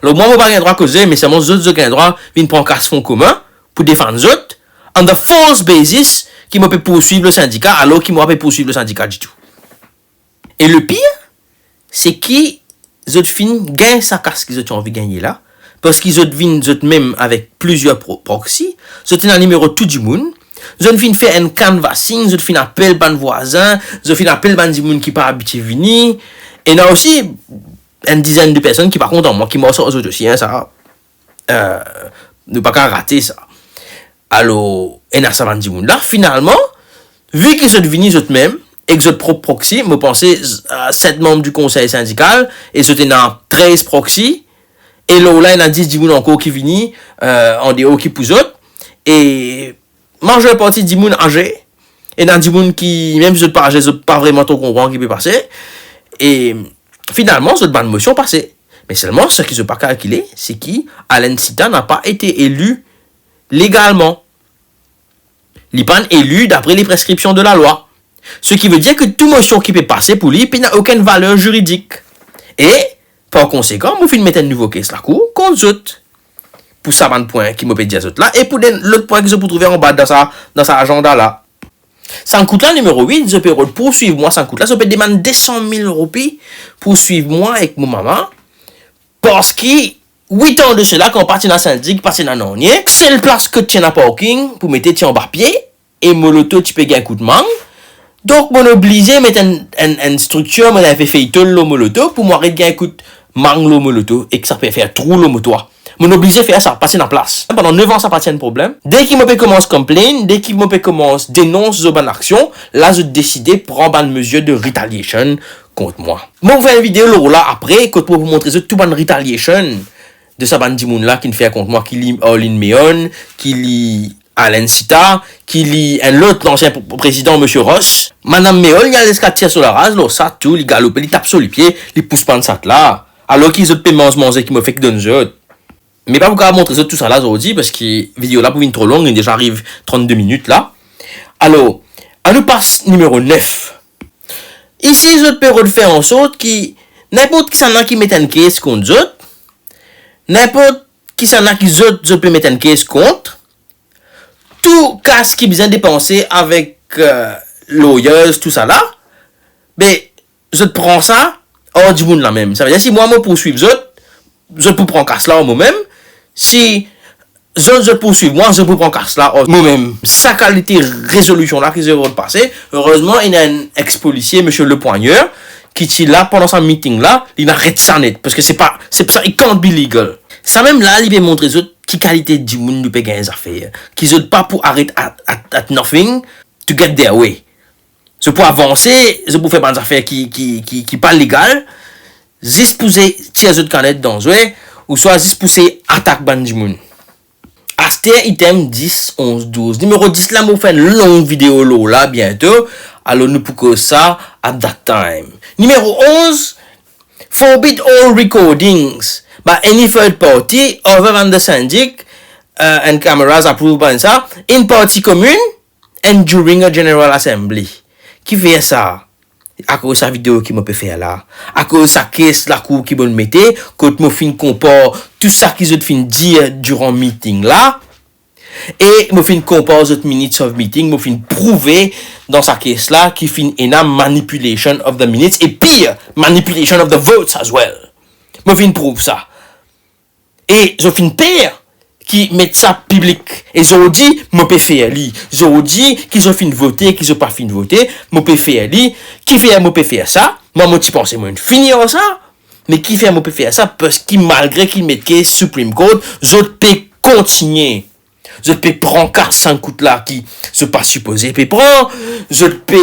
Alor, mwa, mo pa gagn drwa koze, me selman zot, zot gagn drwa vinn pran kas fon komin pou defann zot, on the false basis ki mo pe pourswiv le sindika, alor ki mo pa pe pourswiv le sindika ditou. E le pir, se ki zot finn gagn sa kas ki zot ti anvi gagne la, parski zot vinn zot mem avek plizier pro-, proxy, zot ena nimero tou dimoun, zot finn fer enn canvassing, zot finn apel bann vwazin, zot finn apel bann dimoun ki pa abitie vini, ena osi enn dizenn de personn ki pa kontan mwa, ki mars ar zot osi, hein, sa, euh, nou pa kav rate sa. Alor, ena sa bann dimoun la, finalman, vi ki zot vini zot mem, ek zot prop proxy, mo panse, euh, set manm di konsey sindikal, e zot ena trez proxy, e lor la, ena dis dimoun ankor ki vini, euh, andeor ki pou zot, e mazer parti dimoun aze, ena dimoun ki, mem si zot pa aze, zot pa vreman tro konpran ki pe pase, e finalman, zot bann mosion pase. Me selman, seki zot pa kalkile, se ki Alan Sita n'a pas été élu légalement. Li pa'nn eli dapre les prescriptions de la loi. Ce qui veut dire que tou mosion ki pe pase pou li, pena okenn valer ziridik. E, par konsekan, mo finn met enn nouvo kes lakour kont zot. Pou sa bann pwin ki mo pe dir zot la, e pou de lot pwin ki zot pou trouve anba dan sa, dan sa azanda la. Sankout la, nimero wit, zot pe rod pourswiv mwa, sankout la, zot pe demann de san mil roupi pourswiv mwa ek mo mama, parski wit an de sela, kan pa ti ena sindik, pa ti ena nanye, sel plas kot ti ena parking pou mete ti anba pie, e mo loto ti pe gagn kout mang. Donk, mo'nn oblize met enn, enn, enn striktir, mo'nn ave fey tol lor mo loto pou mo aret gagn kout mang lor mo loto ek sa pe fer trou lor mo twa. Mo'nn oblize fer sa, pa ti ena plas. Pandan nef an, sa pa ti enn problem. Deki mo pe koumans complain, deki mo pe koumans denons zot bann aksion, la zot deside pran bann mezir de retaliation kont mwa. Mo pou fer enn video lor la apre, kot mo pou montre zot tou bann retaliation de sa bann dimoun la ki'nn fer kont mwa, ki li Arlene Meon, ki li Alan Sita, ki li enn lot lansien pre-, prezidan, Misie Roche. Madam Meon, li al ziska tir so laraz, lor sa tou, li galoupe, li tap so lipie, li pous bann sat la. Alor ki zot pe manz manze ki mo fek donn zot. Me pa pou kav montre zot tousala zordi, parski video la pou vinn tro long, li deza ariv trannde minit la. Alor, anou pas nimero nef. Isi, zot pe rod fer ansort ki ninport kisannla ki met enn kes kont zot, ninport kisannla ki zot, zot pe met enn kes kont, tou kas ki bizin depanse avek, euh, lawyers, tousala, be, zot pran sa ar dimoun la mem. Savedir, si mwa, mo pourswiv zot, zot pou pran kas la ar mo mem. Si zot, zot pourswiv mwa, zot pou pran kas la ar mo mem. Sa kalite rezolision la ki zot rod pase, erezman, ena enn ex-polisie, Misie Lepoigneur, ki ti la pandan sa meeting la, li'nn aret sa net, parski se pa, se, sa, it can't be legal. Sa mem la, li pe montre zot ki kalite dimoun nou pe gagn zafer, ki zot pa pou aret at, at, at nothing to get their way. Zot pou avanse, zot pou fer bann zafer ki, ki, ki, ki pa legal, zis pou se tir zot kanet dan zwe, ouswa zis pou se atak bann dimoun. Aster, item dis, onz, douz. Nimero dis la, mo fer enn long video lor la biento, alor nou pou koz sa at that time. Nimero onz, forbid all recordings by any third party other than the syndic, uh, and cameras approved by sa, in partie commune and during a general assembly. Kifer sa? Akoz sa video ki mo pe fer la, akoz sa kes lakour ki mo'nn mete, kot mo finn konpar tou sa ki zot finn dir diran meeting la, e mo finn konpar zot minutes of meeting, mo finn prouve dan sa kes la ki finn ena manipulation of the minutes, e pir, manipulation of the votes as well. Mo finn prouv sa. E zot finn per ki met sa piblik. E zordi, mo pe fer li. Zordi, ki zot finn vote, ki zot pa finn vote, mo pe fer li. Kifer mo pe fer sa? Mwa, mo ti panse mo'nn fini ar sa. Me kifer mo pe fer sa? Parski malgre ki met kes Supreme Court, zot pe kontigne. Zot pe pran kas sannkout la ki zot pa sipoze pe pran, zot pe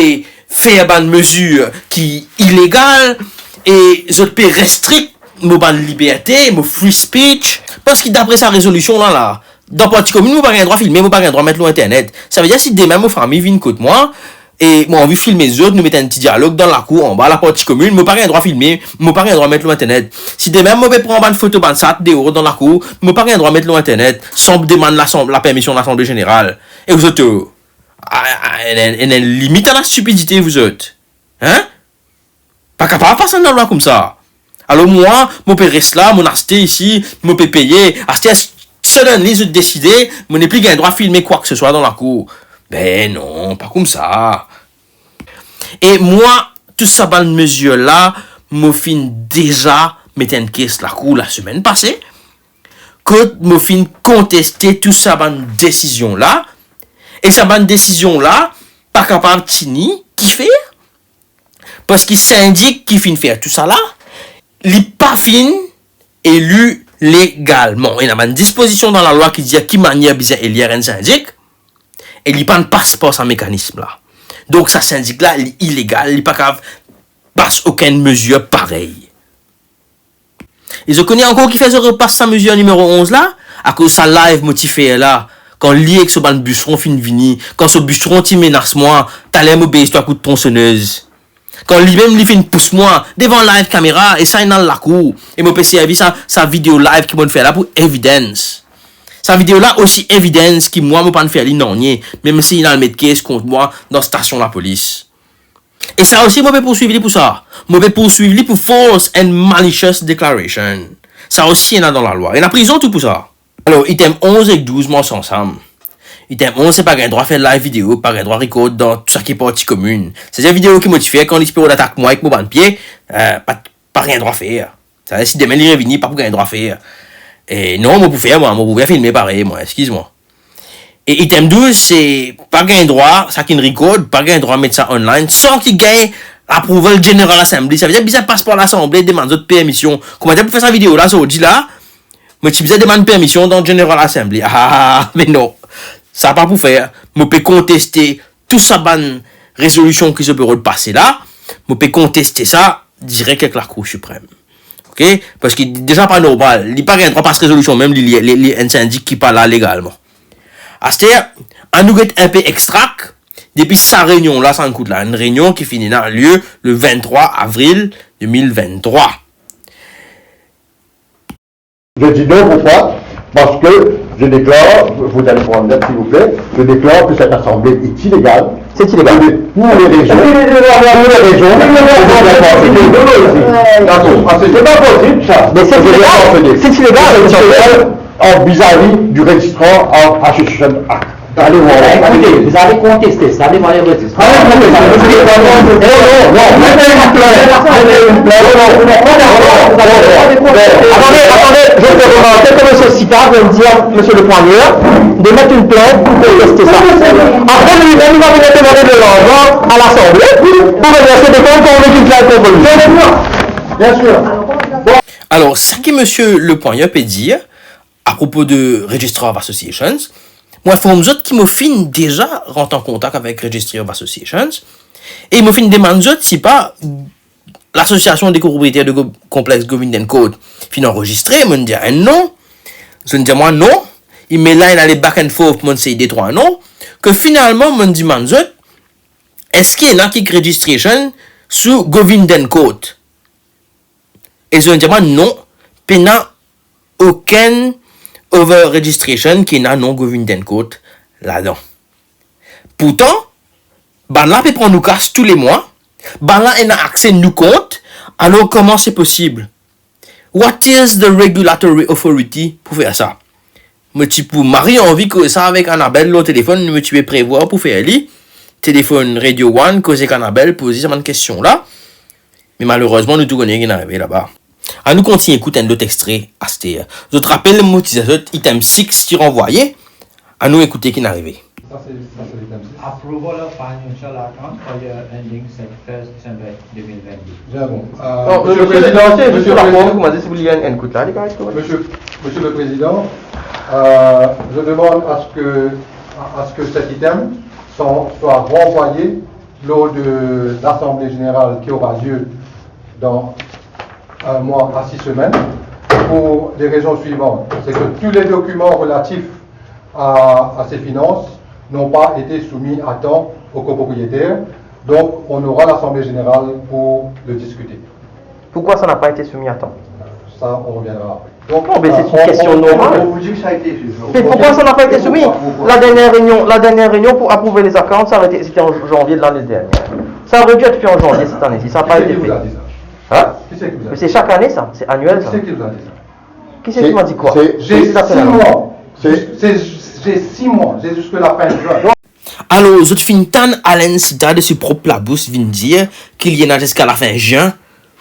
fer bann mezir ki ilegal, e zot pe restrik mo bann liberte, mo free speech. Parski dapre sa rezolision la, la, dan Parti Komin, mo pa gagn drwa filme, mo pa gagn drwa met lor internet. Savedir si demin mo fami vinn kot mwa, e mo anvi filme zot, nou met enn ti dialog dan lakour anba la Parti Komin, mo pa gagn drwa filme, mo pa gagn drwa met lor internet. Si demin mo pe pran bann foto bann sat deor dan lakour, mo pa gagn drwa met lor internet san demann lasam-, lapermision Lasanble Zeneral. E zot, euh, a, a, ena, ena enn limit a lastipidite, zot. Hein? Pa kapav pas enn lalwa koumsa. Alor mwa, mo pe res la, mo aste isi, mo pe peye. Aster, suddenly, zot deside, mo nepli gagn drwa filme kwa ke se swa dan lakour. Be non, pa koumsa. E mwa, tou sa bann mezir la, mo finn deza met enn kes lakour lasemenn pase, kot mo finn konteste tou sa bann desizion la, e sa bann desizion la pa kapav tini, kifer? Parski sindik ki finn fer tou sa la, li pa finn eli legalman. Ena bann dispozision dan lalwa ki dir ki manier bizin elir enn sindik, e li pa'nn pas par sa mekanism la. Donk sa sindik la, li ilegal, li pa kapav pas okenn mezir parey. E zot kone ankor kifer zot repas sa mezir nimero onz la? Akoz sa live mo ti fer la, kan li ek so bann biseron finn vini, kan so biseron ti menas mwa, taler mo bes twa kout tronsonez. Kan limem li finn pous mwa devan live kamera e sa inn al lakour, e mo pe servi sa, sa video live ki mo'nn fer la pou evidence. Sa video la osi evidence ki mwa mo pa'nn fer li nanye, mem si inn al met kes kont mwa dan stasion lapolis. E sa osi mo pe pourswiv li pou sa. Mo pe pourswiv li pou false and malicious declaration. Sa osi ena dan lalwa. Ena prizon tou pou sa. Alor, item onz ek douz mars ansam. Item onz, se pa gagn drwa fer live video, pa gagn drwa record dan tou seki Parti Komin. Setadir video ki mo ti fer kan li ti pe rod atak mwa ek mo bann pie, eh, pa, pa gagn drwa fer. Sa, si demin li revini, pa pou gagn drwa fer. E non, mo pou fer, mwa, mo pou bien filme parey, mwa, exkiz mwa. E item douz, se pa gagn drwa, sa ki'nn record, pa gagn drwa met sa online, san ki gagn approval General Assembly. Savedir bizin pas par Lasanble, demann zot permision. Kouma dir pou fer sa video la, zordi la, mo ti bizin demann permision dan General Assembly. Ah, me non, sa pa pou fer. Mo pe konteste tou sa bann rezolision ki zot pe rod pase la, mo pe konteste sa direk ek Lakour Siprem. Ok? Parski deza pa normal, li pa gagn drwa pas rezolision mem, li, li, li, li enn sindik ki pa la legalman. Aster, anou get inpe extrak depi sa reynion la, sannkout la, enn reynion ki finn ena lie le vingt-trois avril deux mille vingt-trois. Je dis non, pourquoi ? Parce que je déclare, vous allez prendre note, s'il vous plaît, je déclare que cette assemblée est illégale. C'est illégal. Pour les, pour les raisons, pour les raisons, d'accord, c'est pas possible, ça. Mais c'est illégal. C'est illégal. C'est illégal en vis-à-vis du Registrar of Association Act. Allez voir. Écoutez, vous allez contester ça devant les registres. Attendez, attendez, je fais remarquer que monsieur Sicard vient de dire, monsieur le Poigneur, de mettre une plainte pour contester ça. Après, lui-même, il va venir demander de l'argent à l'Assemblée pour venir se défendre quand on met une plainte contre lui. Bien sûr. Alor, seki monsieur le Poigneur pe dir, apropo de Registrar of Associations, mo inform zot ki mo finn deza rant an kontak avek Registrar of Associations, e mo finn demann zot si pa Lasosiasion de Proprietaires de Go-, Konplex Govindan Court finn anrezistre, mo'nn dir enn non, zot dir mwa non, e me la inn ale back and forth, mo'nn sey de trwa non, ke finalman mo'nn demann zot, eski ena kik registration sou Govindan Court? E zot dir mwa non, pena okenn other registration ki ena non Govindan Court ladan. Pourtan, bann la pe pran nou kas tou le mwa, bann la ena akse nou kont, alor kouma se posib? What is the regulatory authority pou fer sa? Mo ti pou mari anvi koz sa avek Annabelle lor telefonn, mo ti pe prevwar pou fer li. Telefonn Radio One, koz ek Annabelle, poze sa bann kestion la. Me malerezman, nou tou kone ki'nn arive laba. Anou kontign ekout enn lot extre aster. Zot rapel mo ti dir zot item six ti ranvwaye. Anou ekoute ki'nn arive. Sa se, sa se item six. Approval of financial account for year ending thirty-first December deux mille vingt-deux. Bien bon. Euh, non, Monsieur le Président, c'est juste pour la forme, vous m'avez dit si vous voulez un, un coup de là, les gars, est-ce que vous... Monsieur, Monsieur le Président, Euh, je demande à ce que, à, à ce que cet item soit, soit renvoyé lors de l'Assemblée générale qui aura lieu dans un mois à six semaines pour les raisons suivantes. C'est que tous les documents relatifs à, à ces finances n'ont pas été soumis à temps aux copropriétaires. Donc, on aura l'Assemblée générale pour le discuter. Pourquoi ça n'a pas été soumis à temps ? Ça, on reviendra après. Donc, Non, mais c'est une question normale. Vous dites que ça a été fait. Mais pourquoi ça n'a pas été soumis ? La dernière réunion, la dernière réunion pour approuver les accounts, ça avait été, c'était en janvier de l'année dernière. Ça aurait dû être fait en janvier cette année-ci, ça n'a pas Qui été c'est qui fait. Vous a dit ça ? Hein ? Qui c'est qui vous a Mais dit c'est chaque année ça, c'est annuel Qui ça. C'est qui vous a dit ça ? Qui c'est qui m'a dit quoi ? J'ai C'est la six fin d'année. Mois. C'est- C'est- J'ai six mois. J'ai jusque la fin juin. Alor, zot finn tann Alan Sita de so prop labous vinn dir ki li ena ziska lafin zin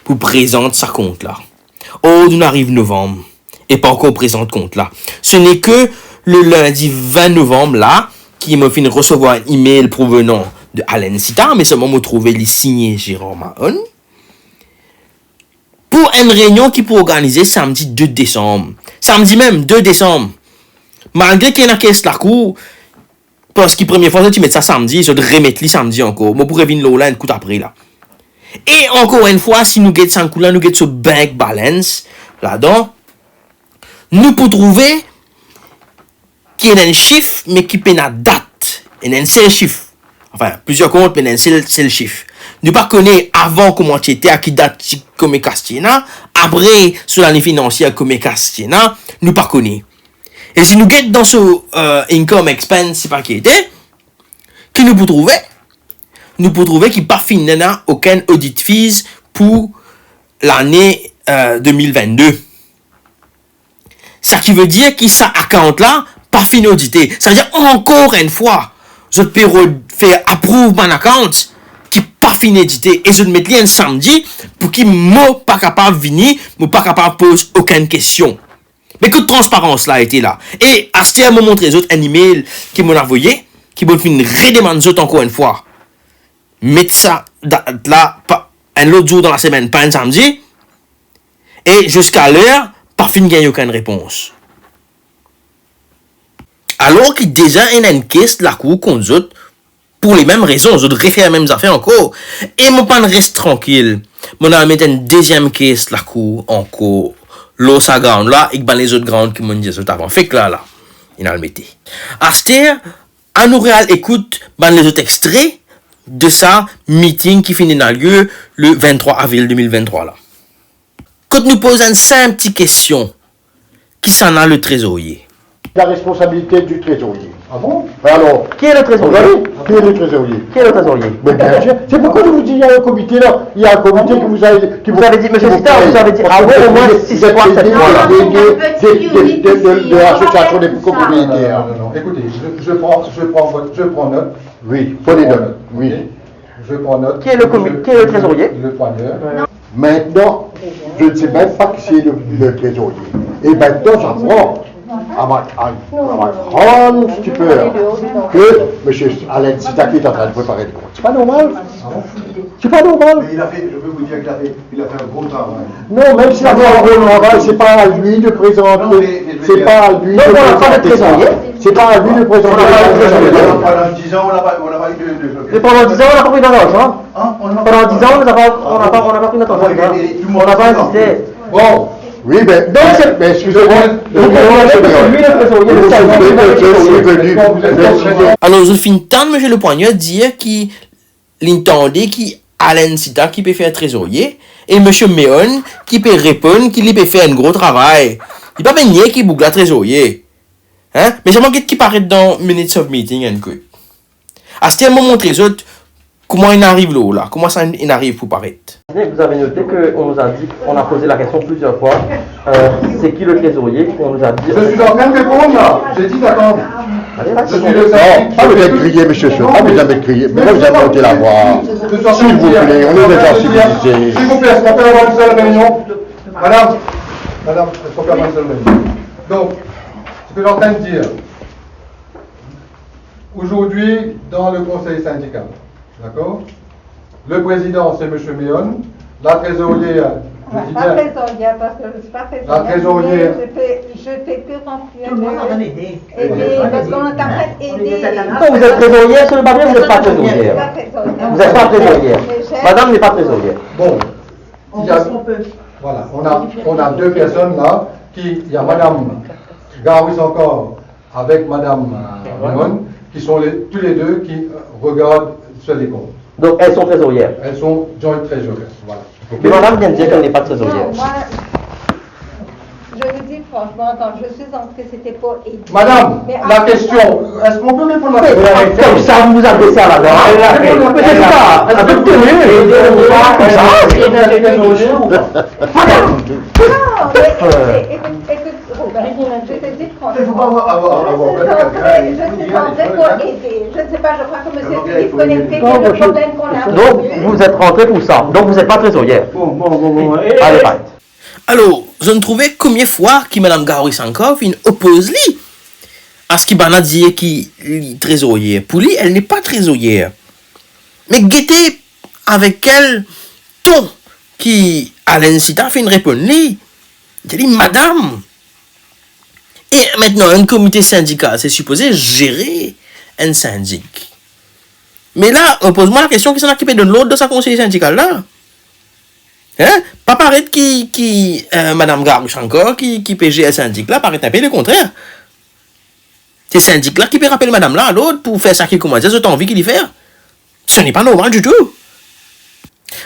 pou prezant sa kont la. Or, nou ariv novanm e pa ankor prezant kont la. Ce n'est que le lundi vingt novembre la ki mo finn resevwar enn email provenant de Alan Sita, me selman mo trouve li signe Gérard Mahon. Pou enn reynion ki pou organize samdi de desam. Samdi mem, de desam. Malgre ki ena kes lakour, parski premie fwa zot ti met sa samdi, zot remet li samdi ankor. Mo pou revinn lor la enn kout apre la. E ankor enn fwa, si nou get sa kou la, nou get so bank balance ladan, nou pou trouve ki ena enn sif, me ki pena dat. Ena enn sel sif. Anfin, plizier kont, me ena enn sel, sel sif. Nou pa kone avan kouma ti ete, a ki dat ti kome kas ti ena, apre so lane finansier kome kas ti ena, nou pa kone. E si nou get dan so, euh, income expense, sepa ki ete, ki nou pou trouve, nou pou trouve ki pa finn ena okenn audit fees pou lane, euh, de mil vennde. Sa ki ve dir ki sa account la pa finn odite. Sa ve dir ankor enn fwa, zot pe ro-, fer aprouv bann account ki pa finn odite e zot met li enn samdi pou ki mo pa kapav vini, mo pa kapav poz okenn kestion. Me kot transparans la ete la? E aster mo montre zot enn email ki mo'nn avoye, ki mo finn redemann zot ankor enn fwa. Met sa dat la, pa, enn lot zour dan lasemenn, pa enn samdi. E ziska ler, pa finn gagn okenn repons. Alor ki deza ena enn kes lakour kont zot, pou lemem rezon, zot refer mem zafer ankor. E mo pa'nn res trankil. Mo'nn al met enn deziem kes lakour ankor lor sa ground la, ek bann lezot ground ki mo'nn dir zot avan. Fek la, la, inn al mete. Aster, anou re al ekout bann lezot extre de sa meeting ki finn ena lie le venntrwa avril de mil venntrwa la. Kot nou poz enn sinp ti kestion, kisannla le trezorye? La responsabilité du trésorier. Ah bon? Alors, Qui est le trésorier? Aujourd'hui, qui est le trésorier? Qui est le trésorier? Mais bien sûr, c'est pourquoi je vous dis, il y a un comité là, il y a un comité qui vous a, qui vous Vous avez dit, monsieur qui vous Sita, vous avez dit, parce que ah oui, au moins vous êtes six fois, sept fois, là. délégué de, de, de, de, de l'association des Non, copropriétaires. non, non, non. Écoutez, je, je prends, je prends votre, je prends note. Oui, prenez note. Oui. Je prends note. Qui est le comité, qui est le trésorier? Le poigneur. Maintenant, je ne sais même pas qui c'est le, le trésorier. Et maintenant, j'apprends à ma, à, à ma grande stupeur que M. Alain Sita qui est en train de préparer le compte. C'est pas normal. C'est pas normal. Mais il a fait, je peux vous dire qu'il a fait, il a fait un gros travail. Non, même s'il a fait un gros travail, c'est pas à lui de présenter. Non, mais, mais je veux C'est dire- pas à lui Non, de on n'a pas de présenter ça. trésorier. C'est pas à lui de présenter On n'a pas de le trésorier. trésorier. Pendant dix ans, on n'a pas, on n'a pas eu de, de- Mais pendant dix ans, on n'a pas pris d'argent. Hein? On n'a Pendant dix ans, on n'a pas, on n'a pas, on n'a pas pris notre argent. Et, et tout le On n'a pas monde insisté. Bon, Oui, ben, Donc, c'est- mais excusez-moi. Vous comprenez que c'est lui le trésorier, Vous le seul trouvez qui que peut je être suis trésorier. venu. Merci. Alor, zot finn tann Monsieur le Poigneur dir ki linn tande ki Alain Sita ki pe fer trezorye, e Monsieur Meon ki pe reponn ki li pe fer enn gro travay. Li pa pe nie ki boug la trezorye. Hein? Me selman get ki paret dan minutes of meeting enn kou. Aster mo montre zot kouma inn ariv lor la, kouma sa inn ariv pou paret. Vous avez noté qu'on nous a dit, on a posé la question plusieurs fois, euh, c'est qui le trésorier? On nous a dit. Je suis en train de répondre là. J'ai dit d'attendre. Allez, là, Je c'est suis bon. le Non, pas besoin de crier, monsieur Chauve, pas besoin de crier. Pourquoi vous avez monté la voix? S'il vous plaît, on est des gens civilisés. S'il vous plaît, est-ce qu'on peut avancer la réunion? Madame, madame, est-ce qu'on peut avancer la réunion? Donc, ce que je suis en train de dire, aujourd'hui, dans le conseil syndical, d'accord? Le président, c'est monsieur Meon. La trésorière, je Ouais, dis pas bien, trésorière, parce que je ne suis pas trésorière. La trésorière. Mais je fais, je fais que Tout le monde est en train d'aider. Aider, parce qu'on t'a pas aidé. Donc, vous êtes trésorière sur le papier, vous n'êtes pas trésorière. Pas trésorière. Vous n'êtes pas trésorière. Mais j'ai... Madame n'est pas trésorière. Bon, on fait ce qu'on peut. Voilà, on a, on a deux personnes là, qui, il y a Madame Garouis encore avec Madame, euh, Limon, qui sont les, tous les deux qui, euh, regardent ce décompte. Donc, elles sont trésorières. Elles sont joint trésorières, voilà. Ok. Mais madame vient de dire qu'elle n'est pas trésorière. Non, moi, je vous dis franchement, quand je suis entrée, c'était pour aider. Madame, mais la question, est-ce qu'on peut répondre à la question ? Comme ça, vous vous adressez à madame. Mais c'est ça, un peu de tenue. Comme ça. Madame. Non, mais écoute, écoute, écoute, Robert, je te dis franchement, je suis entrée, je suis entrée pour aider. Je ne sais pas, je crois que monsieur Philippe connaît très bien le problème qu'on a aujourd'hui. Donc, vous êtes rentrée pour ça. Donc, vous n'êtes pas trésorière. Bon, bon, bon, bon. Allez, bye. Alor, zot trouve komie fwa ki madam Gauri Shankar finn opoz li? Aski bann la dir ki li trezorier. Pour lui, elle n'est pas trésorière. Me gete avek kel ton ki Alen Sita finn reponn li. Li dir li, madam. E aster, enn komite sindikal, se sipoze zere enn sindik. Me la, on poz mwa lakestion, kisannla ki pe donn lord dan sa konsey sindikal la? Hein? Pa paret ki, ki, euh, madam Gauri Shankar ki, ki pe zer sindik la, paret inpe lekontrer. Se sindik la ki pe rapel madam la lord pou fer sa ki, kouma dir, zot anvi ki li fer. Ce n'est pas normal du tout.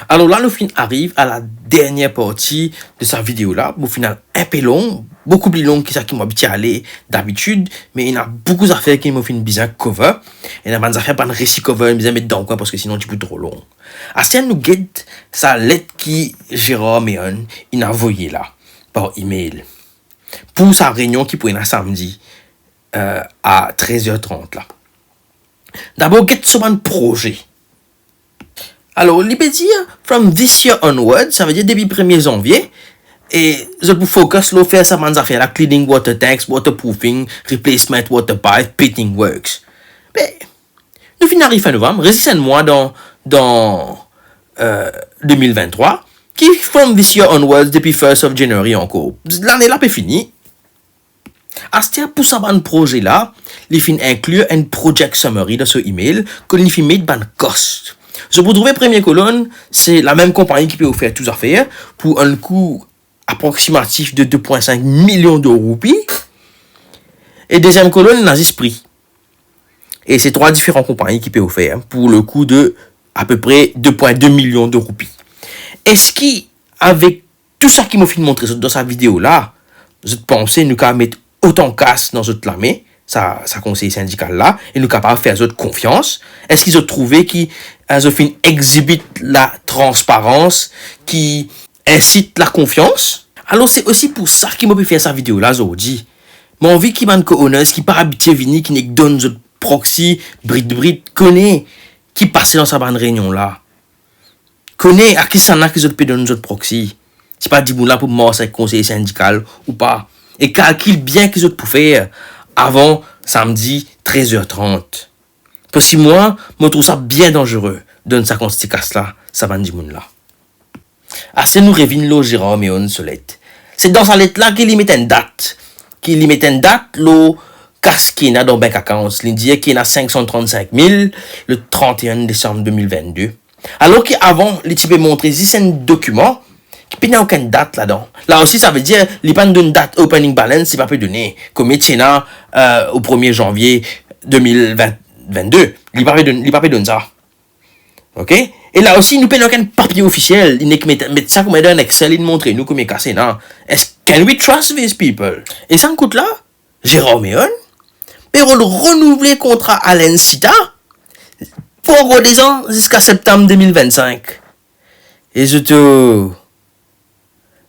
Alor la, nou finn ariv a la dernie parti de sa video la. Mo finn al inpe long, boukou pli long ki sa ki mo abitie ale dabitid, me ena boukou zafer ki mo finn bizin cover. Ena bann zafer, bann resi cover, bizin met dan kwin, parski sinon ti pou tro long. Aster nou get sa let ki Gérard Mehon inn avoye la par email pou sa reynion ki pou ena samdi, euh, a trez er trant la. Dabor, get so bann proze. Alor, li pe dir, from this year onwards, sa ve dir depi premie zanvie, e zot pou focus lor fer sa bann zafer la, cleaning water tanks, waterproofing, replacement water pipe, pitting works. Me nou finn ariv fin novanm, res zis enn mwa dan, dan, euh, de mil vinn trwa, ki from this year onwards, depi first of January ankor. Lane la pe fini. Aster, pou sa bann proze la, li finn inklir enn project summary dan so email, kot li finn met bann cost. Zot pou trouve premie kolonn, se lamem konpagni ki pe ofer tou zafer pou enn kou aproksimatif de de pwin sink milion de roupi. E deziem kolonn, ena zis pri. E se trwa diferan konpagni ki pe ofer pou le kou de apepre de pwin de milion de roupi. Eski, avek tou sa ki mo finn montre zot dan sa video la, zot panse nou kapav met otan kas dan zot lame, sa, sa konsey sindikal la, e nou kapav fer zot konfians? Eski zot trouve ki, eh, zot finn exhibit latransparans ki insit lakonfians? Alor, se osi pou sa ki mo pe fer sa video la zordi. Mo anvi ki bann co-owners ki pa abitie vini, ki nek donn zot proxy brit brit, kone ki pase dan sa bann reynion la. Kone a kisannla ki zot pe donn zot proxy. Si pa dimoun la pou mars avek konsey sindikal ou pa. E kalkil bien ki zot pou fer avan samdi trez er trant. Parski mwa, mo trouv sa bien danzere donn sa kantite kas la sa bann dimoun la. Aster nou revinn lor Gérard Mehon so let. Se dan sa let la ki li met enn dat. Ki li met enn dat lor kas ki ena dan bank accounts. Li dir ki ena sink san trannsink mil le trant e enn desam de mil vennde. Alor ki avan, li ti pe montre zis enn dokiman ki pena okenn dat ladan. La osi, sa ve dir li pa'nn donn dat opening balance, li pa pe done. Kouma ti ena, euh, o premie zanvie de mil vinn, vennde, li pa pe donn, li pa pe donn sa. Ok? E la osi, nou pena okenn papie ofisiel, li nek met, met sa kouma dan enn Excel, li montre nou kouma kas ena. Est, can we trust these people? E sa kout la, Gérard Mehon pe rod renouvle kontra Alen Sita pou ankor dezan, ziska septam de mil vennsink. E zot, euh,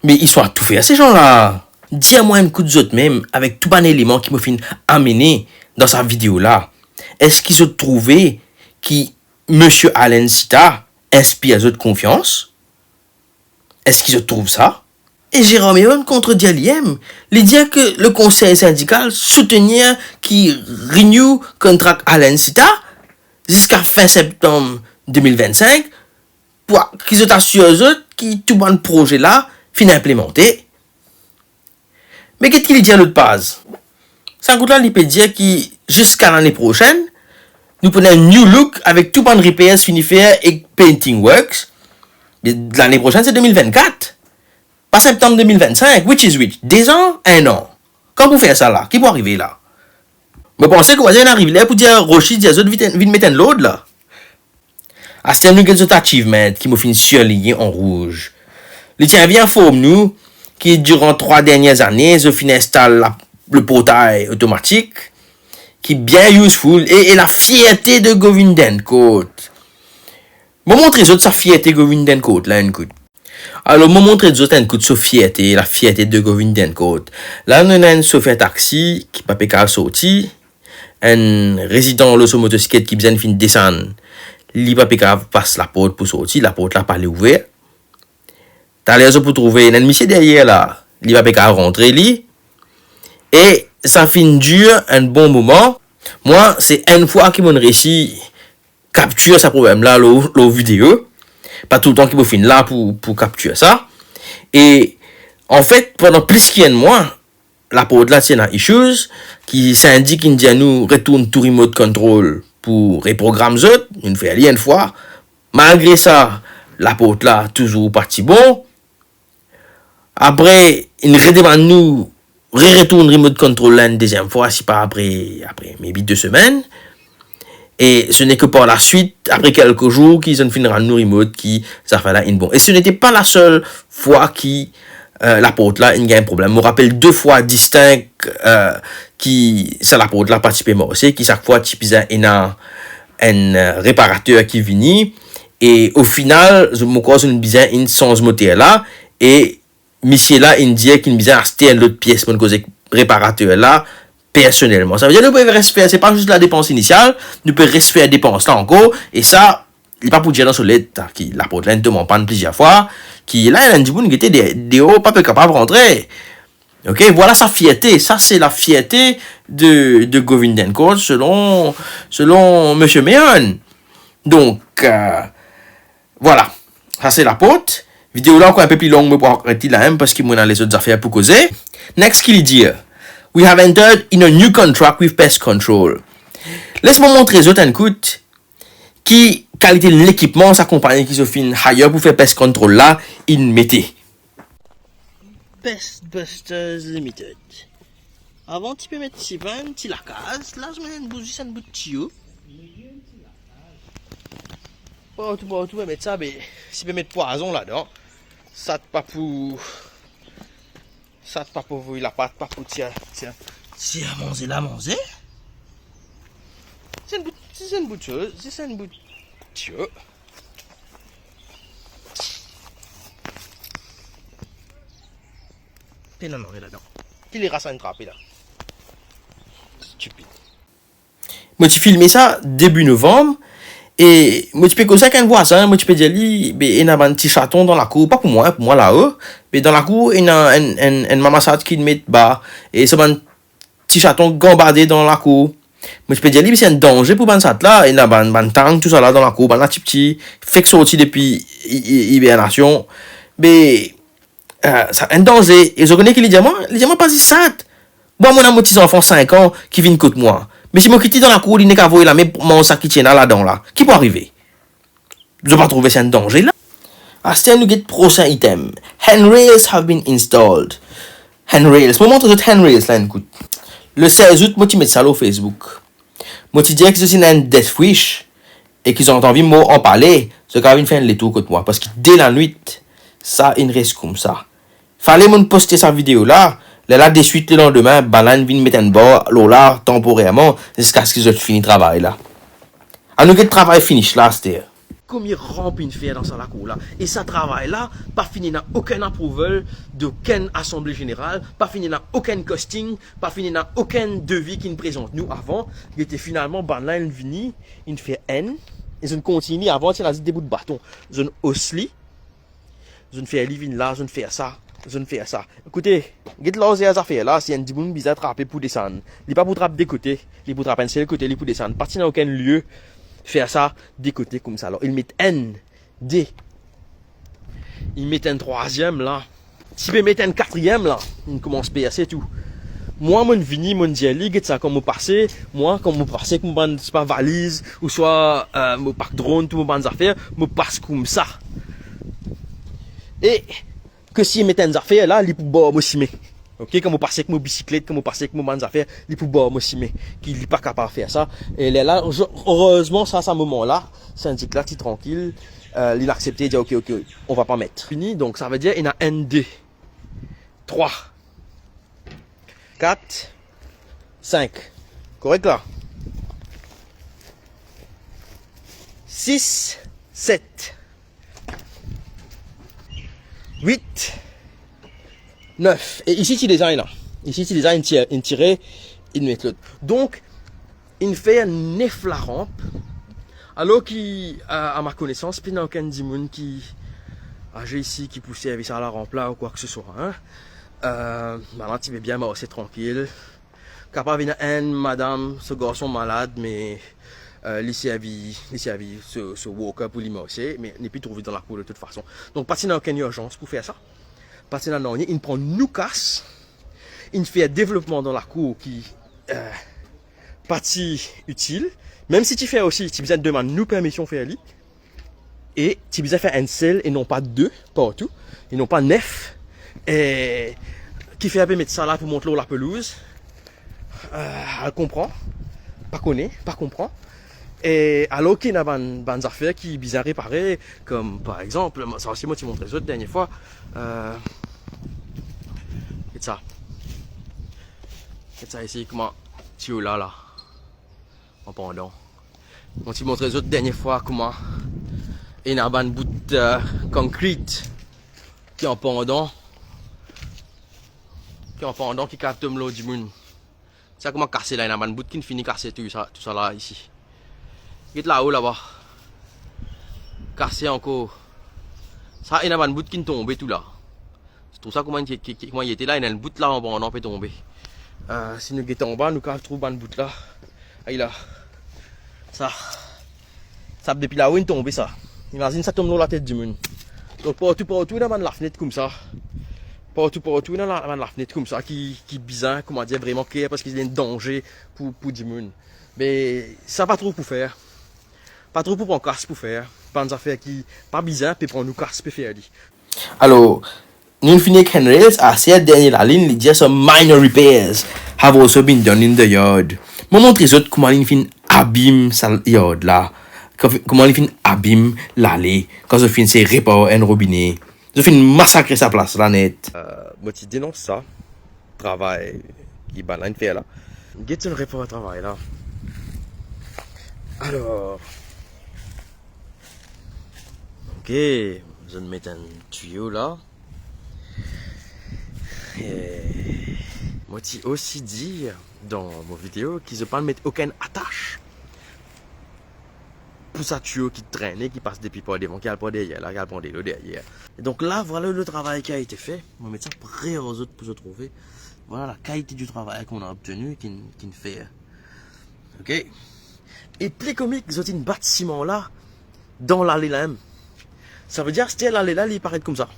mais ils sont à tout faire, ces gens-là. Dir mwa enn kout zot mem, avek tou bann eleman ki mo finn amene dan sa video la, eski zot trouve ki misie Alen Sita inspir zot konfians? Eski zot trouv sa? E Gérard Mehon kontredir li mem, li dir ke le konsey sindikal soutenir ki renew kontrak Alen Sita ziska fin septam de mil vennsink, pou ki zot asir zot ki tou bann proze la finn inplemante. Me get ki li dir lot paz. Sa kout la, li pe dir ki ziska lane prosenn, nou pou ena new look avek tou bann repairs fini fer ek painting works. Me lane prosenn, se de mil vennkat. Pa septanm de mil vennsink, which is which? De zan? Enn an? Kan pou fer sa la? Ki pou arive la? Mo panse ki ena ariv ler pou dir Roshi, dir zot vit, vinn met enn lord la. Aster nou get zot achievement ki mo finn sirligne an rouz. Li ti anvi inform nou ki diran trwa dernie zane, zot finn instal la, le portay otomatik, ki bien useful e, e lafierte de Govindan Court. Mo montre zot sa fierte Govindan Court la enn kout. Alor, mo montre zot enn kout so fierte, lafierte de Govindan Court. La, nou ena enn sofer taxi ki pa pe kav sorti, enn rezidan lor so motosiklet ki bizin finn desann, li pa pe kav pas laport pou sorti, laport la pa le ouver. Taler zot pou trouve ena enn misie deryer la, li pa pe kav rantre li. E sa finn dir enn bon moman. Mwa, se enn fwa ki monn resi kaptir sa problem la lor, lor video. Pa toultan ki mo finn la pou, pou kaptir sa. E, anfet, pandan plis ki enn mwa, laport la ti ena issues, ki sindik inn dir nou retourn tou remote control pou reprogram zot, nou'nn fer li enn fwa. Malgre sa, laport la touzour pa ti bon. Apre, inn redemann nou re-retourn remote control la enn deziem fwa, si pa apre, apre maybe de semenn. E ce n'est que par la suite, apre kelke zour, ki zot finn rann nou remote, ki zafer la inn bon. Et ce n'était pas la seule fois ki, euh, laport la inn gagn problem. Mo rapel de fwa distink, euh, ki sa laport la pa ti pe marse, ki sak fwa ti bizin ena enn, euh, reparater ki vini. E o final, zot, mo krwar zot inn bizin inn sanz moter la, e misie la inn dir ki inn bizin aste enn lot pies, monn koz ek reparater la personelman. Savedir nou pe resfer, se pa zis la depans inisial, nou pe resfer depans la ankor, e sa, li pa pou dir dan so let, ki laport la inn tom an pann plizier fwa, ki la, ena dimoun ki ete de-, deor, pa pe kapav rantre. Ok, vwala sa fierte, sa se lafierte de, de Govindan Court selon, selon Misie Meehan. Donk, euh, vwala, sa se laport. Video la ankor enn pe pli long, mo pou aret li la mem, parski mo ena lezot zafer pou koze. Next ki li dir, "We have entered in a new contract with pest control." Les mo montre zot enn kout ki kalite lekipman sa konpagni ki zot finn hire pou fer pest control la inn mete. Pest Busters Limited. Avan ti pe met sipin, ti lakaz, la zot met enn bout, zis enn bout tiyo. Partou, partou, met sa, be, si pe met pwazon ladan, sat pa pou, sat pa pou voy lapat, pa pou tir, tir, tir manze la, manze. Se enn bout, se enn bout soz, se enn bout tiyo. Pena nanye ladan. Ki lera sa inn trape la? Stupid. Mo ti filme sa debi novanm, e mo ti pe koze ek enn vwazin, mo ti pe dir li, be, ena bann ti saton dan lakour, pa pou mwa, pou mwa lao, me dan lakour, ena enn, enn, enn mama sat ki met ba, e sa bann ti saton ganbade dan lakour. Mo ti pe dir li, se enn danze pou bann sat la, ena bann, bann tang, tousala dan lakour, bann la tipti, fek sorti depi i, i, ibernasion. Be, eh, sa enn danze. E zot kone ki li dir mwa? Li dir mwa, "Pa zis sat. Mwa, mo ena mo ti zanfan sink an ki vinn kot mwa. Me si mo kit li dan lakour, li nek avoy lame manz sa ki ti ena ladan la. Ki pou arive?" Zot pa trouve se enn danze la? Aster nou get prosin item. Handrails have been installed. Handrails. Mo montre zot handrails la enn kout. Le sez out, mo ti met sa lor Facebook. Mo ti dir ki zot inn enn death wish e ki zot anvi mo anpale, zot kav vinn fer enn letour kot mwa, parski de lanwit, sa inn res koumsa. Fale monn poste sa video la, lerla deswit lelandime, bann la inn vinn met enn bar lor la tanporerman, ziskaske zot fini travay la. Anou get travay finish la, aster. Komie ranp inn fer dan sa lakour la. E sa travay la, pa finn ena okenn approval de okenn asanble zeneral, pa finn ena okenn costing, pa finn ena okenn devi ki'nn prezant nou avan. Gete, finalman, bann la inn vini, inn fer enn, e zot inn kontign li. Avan, ti ena zis de bout baton. Zot inn os li, zot inn fer li vinn la, zot inn fer sa, zot inn fer sa. Ekoute, get larzer zafer la, si enn dimoun bizin trape pou desann, li pa pou trap de kote, li pou trap enn sel kote, li pou desann. Pa ti ena okenn lie fer sa de kote koumsa. Alor, inn met enn, de. Inn met enn trwaziem la. Ti pe met enn katriem la. Inn koumans perse tou. Mwa, mo'nn vini, mo'nn dir li, get sa, kan mo pase, mwa, kan mo pase ek mo bann, swa valiz, ouswa, eh, mo pak dron, tou mo bann zafer, mo pas koumsa. E ke si met enn zafer la, li pou bar mo sime. Ok, kan mo pase ek mo bisiklet, kan mo pase ek mo bann zafer, li pou bar mo sime, ki li pa kapav fer sa. E lerla, erezman, sa, sa moman la, sindik la ti trankil, eh, li aksepte, dir, ok, ok, on va pas mettre. Fini, donk sa ve dir, ena enn, de, trwa, kat, sink. Korek la? Sis, set, wit, nef. E isi ti deza ena. Isi ti deza inn tir-, inn tire, inn met lot. Donk, inn fer nef laranp, alor ki, a, a ma konesans, pena okenn dimoun ki aze isi ki pou servi sa laranp la ou kwa ke se swa, hein. Eh, bann la ti pe bien marse trankil. Kapav ena enn madam, so garson malad, me, eh, li servi, li servi so, so walker pou li marse, me li pi trouve dan lakour de tout fason. Donk, pa ti ena okenn irzans pou fer sa. Pa ti ena nanye, inn pran nou kas, inn fer devlopman dan lakour ki, eh, pa ti itil. Mem si ti fer osi, ti bizin demann nou permision fer li. E ti bizin fer enn sel e non pa de partou, e non pa nef. E ki fer pe met sa la pou mont lor lapelouz? Eh, al konpran. Pa kone, pa konpran. E alor ki ena bann, bann zafer ki bizin repare, kom par exanp, sa osi mo ti montre zot dernie fwa. Eh, get sa. Get sa isi, kouma tiyo la, la. An pandan. Mo ti montre zot dernie fwa kouma ena bann bout, eh, concrete ki an pandan, ki an pandan ki kapav tom lor dimoun. Sa kouma kase la, ena bann bout ki'nn fini kase tou sa, tou sa la isi. Get lao laba. Kase ankor. Sa ena bann bout ki'nn tonbe tou la. Trouv sa kouma ki, ki, ki, kouma li ete la, ena enn bout la anba, anba pe tonbe. Eh, si nou get anba, nou kapav trouv bann bout la. Ay la. Sa. Sa depi lao inn tonbe sa. Imazinn sa tom lor latet dimoun. Donk partou, partou ena bann lafnet koumsa. Partou, partou ena la, bann lafnet koumsa ki, ki bizin, kouma dir, vreman kler, parski li enn danze pou, pou dimoun. Me sa pa tro pou fer. Pa tro pou pran kas pou fer. Bann zafer ki pa bizin, pe pran nou kas, pe fer li. Alor, nou'nn fini ek handrails, aster dernie lalinn, li dir some minor repairs have also been done in the yard. Mo montre zot kouma li'nn finn abim sa yard la, ko-, kouma li'nn finn abim lale, kan zot finn sey repar enn robine. Zot finn masakre sa plas la net. Eh, mo ti denons sa, travay ki bann la inn fer la. Get zot repar travay la. Alor, ok, zot met enn tiyo la. E mo ti osi dir dan mo video ki zot pa'nn met okenn atas pou sa tiyo ki trene, ki pas depi par devan, ki al par deryer la, ki al pran delo deryer. E donk la, vwala le travay ki a ete fe. Mo met sa pre ar zot pou zot trouve. Vwala la kalite di travay ki nou a obteni, ki, ki'nn fer. Ok. E pli komik, zot inn bat siman la dan lale la mem. Sa ve dir, aster lale la, li paret koumsa.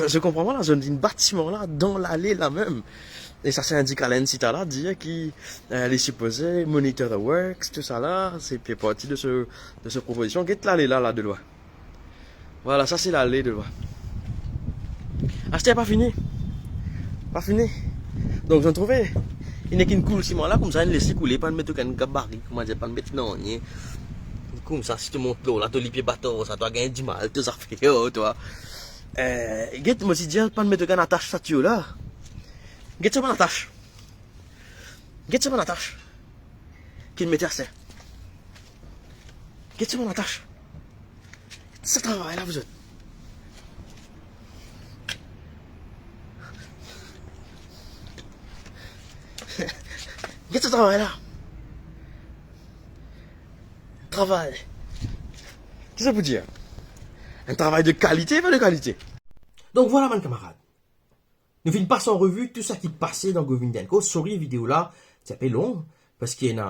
Zot konpran mwa la, zot inn bat siman la dan lale la mem. E sa sindik Alan Sita la dir ki, eh, li sipoze monitor the works, tou sa la, se pe parti de se, de se propozision. Get lale la, la de lwin. Vwala, sa se lale de lwin. Aster pa fini. Pa fini. Donk, zot trouve, inn nek inn koul siman la, koumsa inn les li koule, pa'nn met okenn gabari, kouma dir, pa'nn met nanye. Koumsa, si to mont lor la, to lipie batar sa, to a gagn dimal, to zafer, to. Eh, get, mo ti dir, pa'nn met okenn atas sa tiyo la. Get sa bann atas. Get sa bann atas. Ki'nn mete aster. Get sa bann atas. Sa travay la, vwazin. Get sa travay la. Travay. Ki sa pou dir? Enn travay de kalite, pa de kalite. Donk vwala, bann kamarad. Nou finn pas an revi tou sa ki pase dan Govindan Co. Sorry, video la ti inpe long, parski ena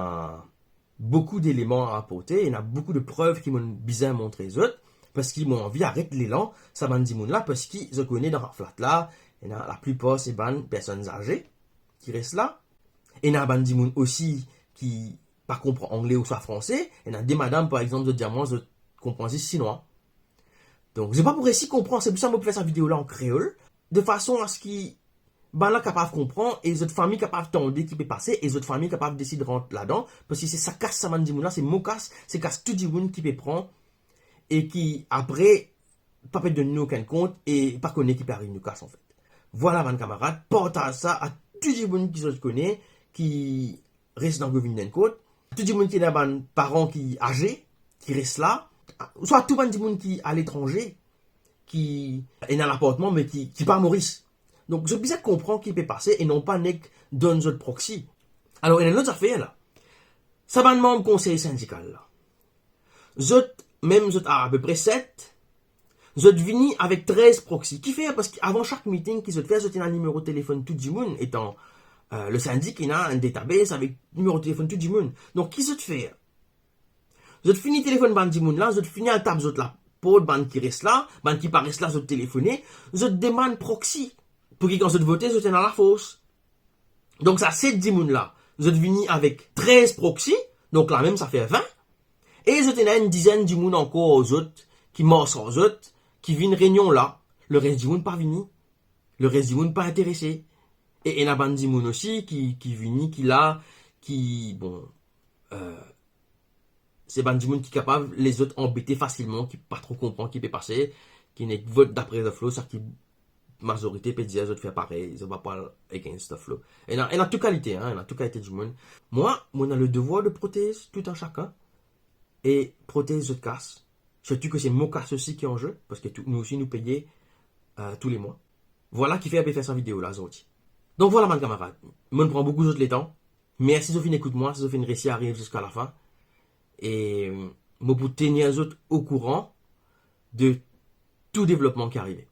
boukou deleman a aporte, ena boukou de prev ki mo'nn bizin montre zot, parski mo anvi aret lelan sa bann dimoun la, parski zot kone dan Flat la, Ena laplipar se bann personn aze ki res la. Ena bann dimoun osi ki pa konpran angle ouswa franse. Ena de madam, par exanp, zot dir mwa zot konpran zis sinwa. Donk, zot pa pou resi konpran, se pou sa mo pou fer sa video la an kreol, de fason a se ki bannla kapav konpran e zot fami kapav tande ki pe pase e zot fami kapav desid rant ladan, parski se sa kas sa bann dimoun la, se mo kas, se kas tou dimoun ki pe pran e ki apre pa pe donn nou okenn kont e pa kone ki pe ariv nou kas, anfet. Vwala bann kamarad, partaz sa a tou dimoun ki zot kone, ki res dan Govindhan Court, tou dimoun ki ena bann paran ki aze, ki res la, ouswa tou bann dimoun ki aletranze, ki ena lapartman, me ki, ki pa Moris. Donk, zot bizin konpran ki pe pase e non pa nek donn zot proxy. Alor, ena lot zafer la. Sa bann manm konsey sindikal la, zot, mem zot apepre set, zot vini avek trez proxy. Kifer? Parski avan sak meeting ki zot fer, zot ena nimero telefonn tou dimoun, etan, eh, le sindik ena enn database avek nimero telefonn tou dimoun. Donk, ki zot fer? Zot fini telefonn bann dimoun la, zot fini al tap zot laport, bann ki res la, bann ki pa res la, zot telefone, zot demann proxy, pou ki kan zot vote, zot ena lafors. Donk, sa set dimoun la, zot vini avek trez proxy, donk lamem sa fer vin, e zot ena enn dizenn dimoun ankor zot, ki mars ar zot, ki vinn reynion la, leres dimoun pa vini, leres dimoun pa interese, e ena bann dimoun osi ki, ki vini, ki la, ki, bon, eh, se bann dimoun ki kapav les zot anbete fasilman, ki pa tro konpran ki pe pase, ki nek vot dapre zot flo, sa ki mazorite pe dir zot fer parey, zot pa pou al against the flow. Ena, ena tou kalite, hein, ena tou kalite dimoun. Mwa, mo ena le devwar de protez tou enn sakenn e protez zot kas. Sirtou ke se mo kas osi ki an ze, parski tou, nou osi nou peye, eh, tou le mwa. Vwala kifer mo pe fer sa video la zordi. Donk vwala bann kamarad, mo pran boukou zot letan. Mersi zot finn ekout mwa, si zot finn resi ariv ziska lafin. E mo pou tenir zot okouran de tou devlopman ki arive.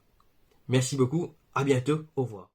Mersi boukou, a biento, orevwar.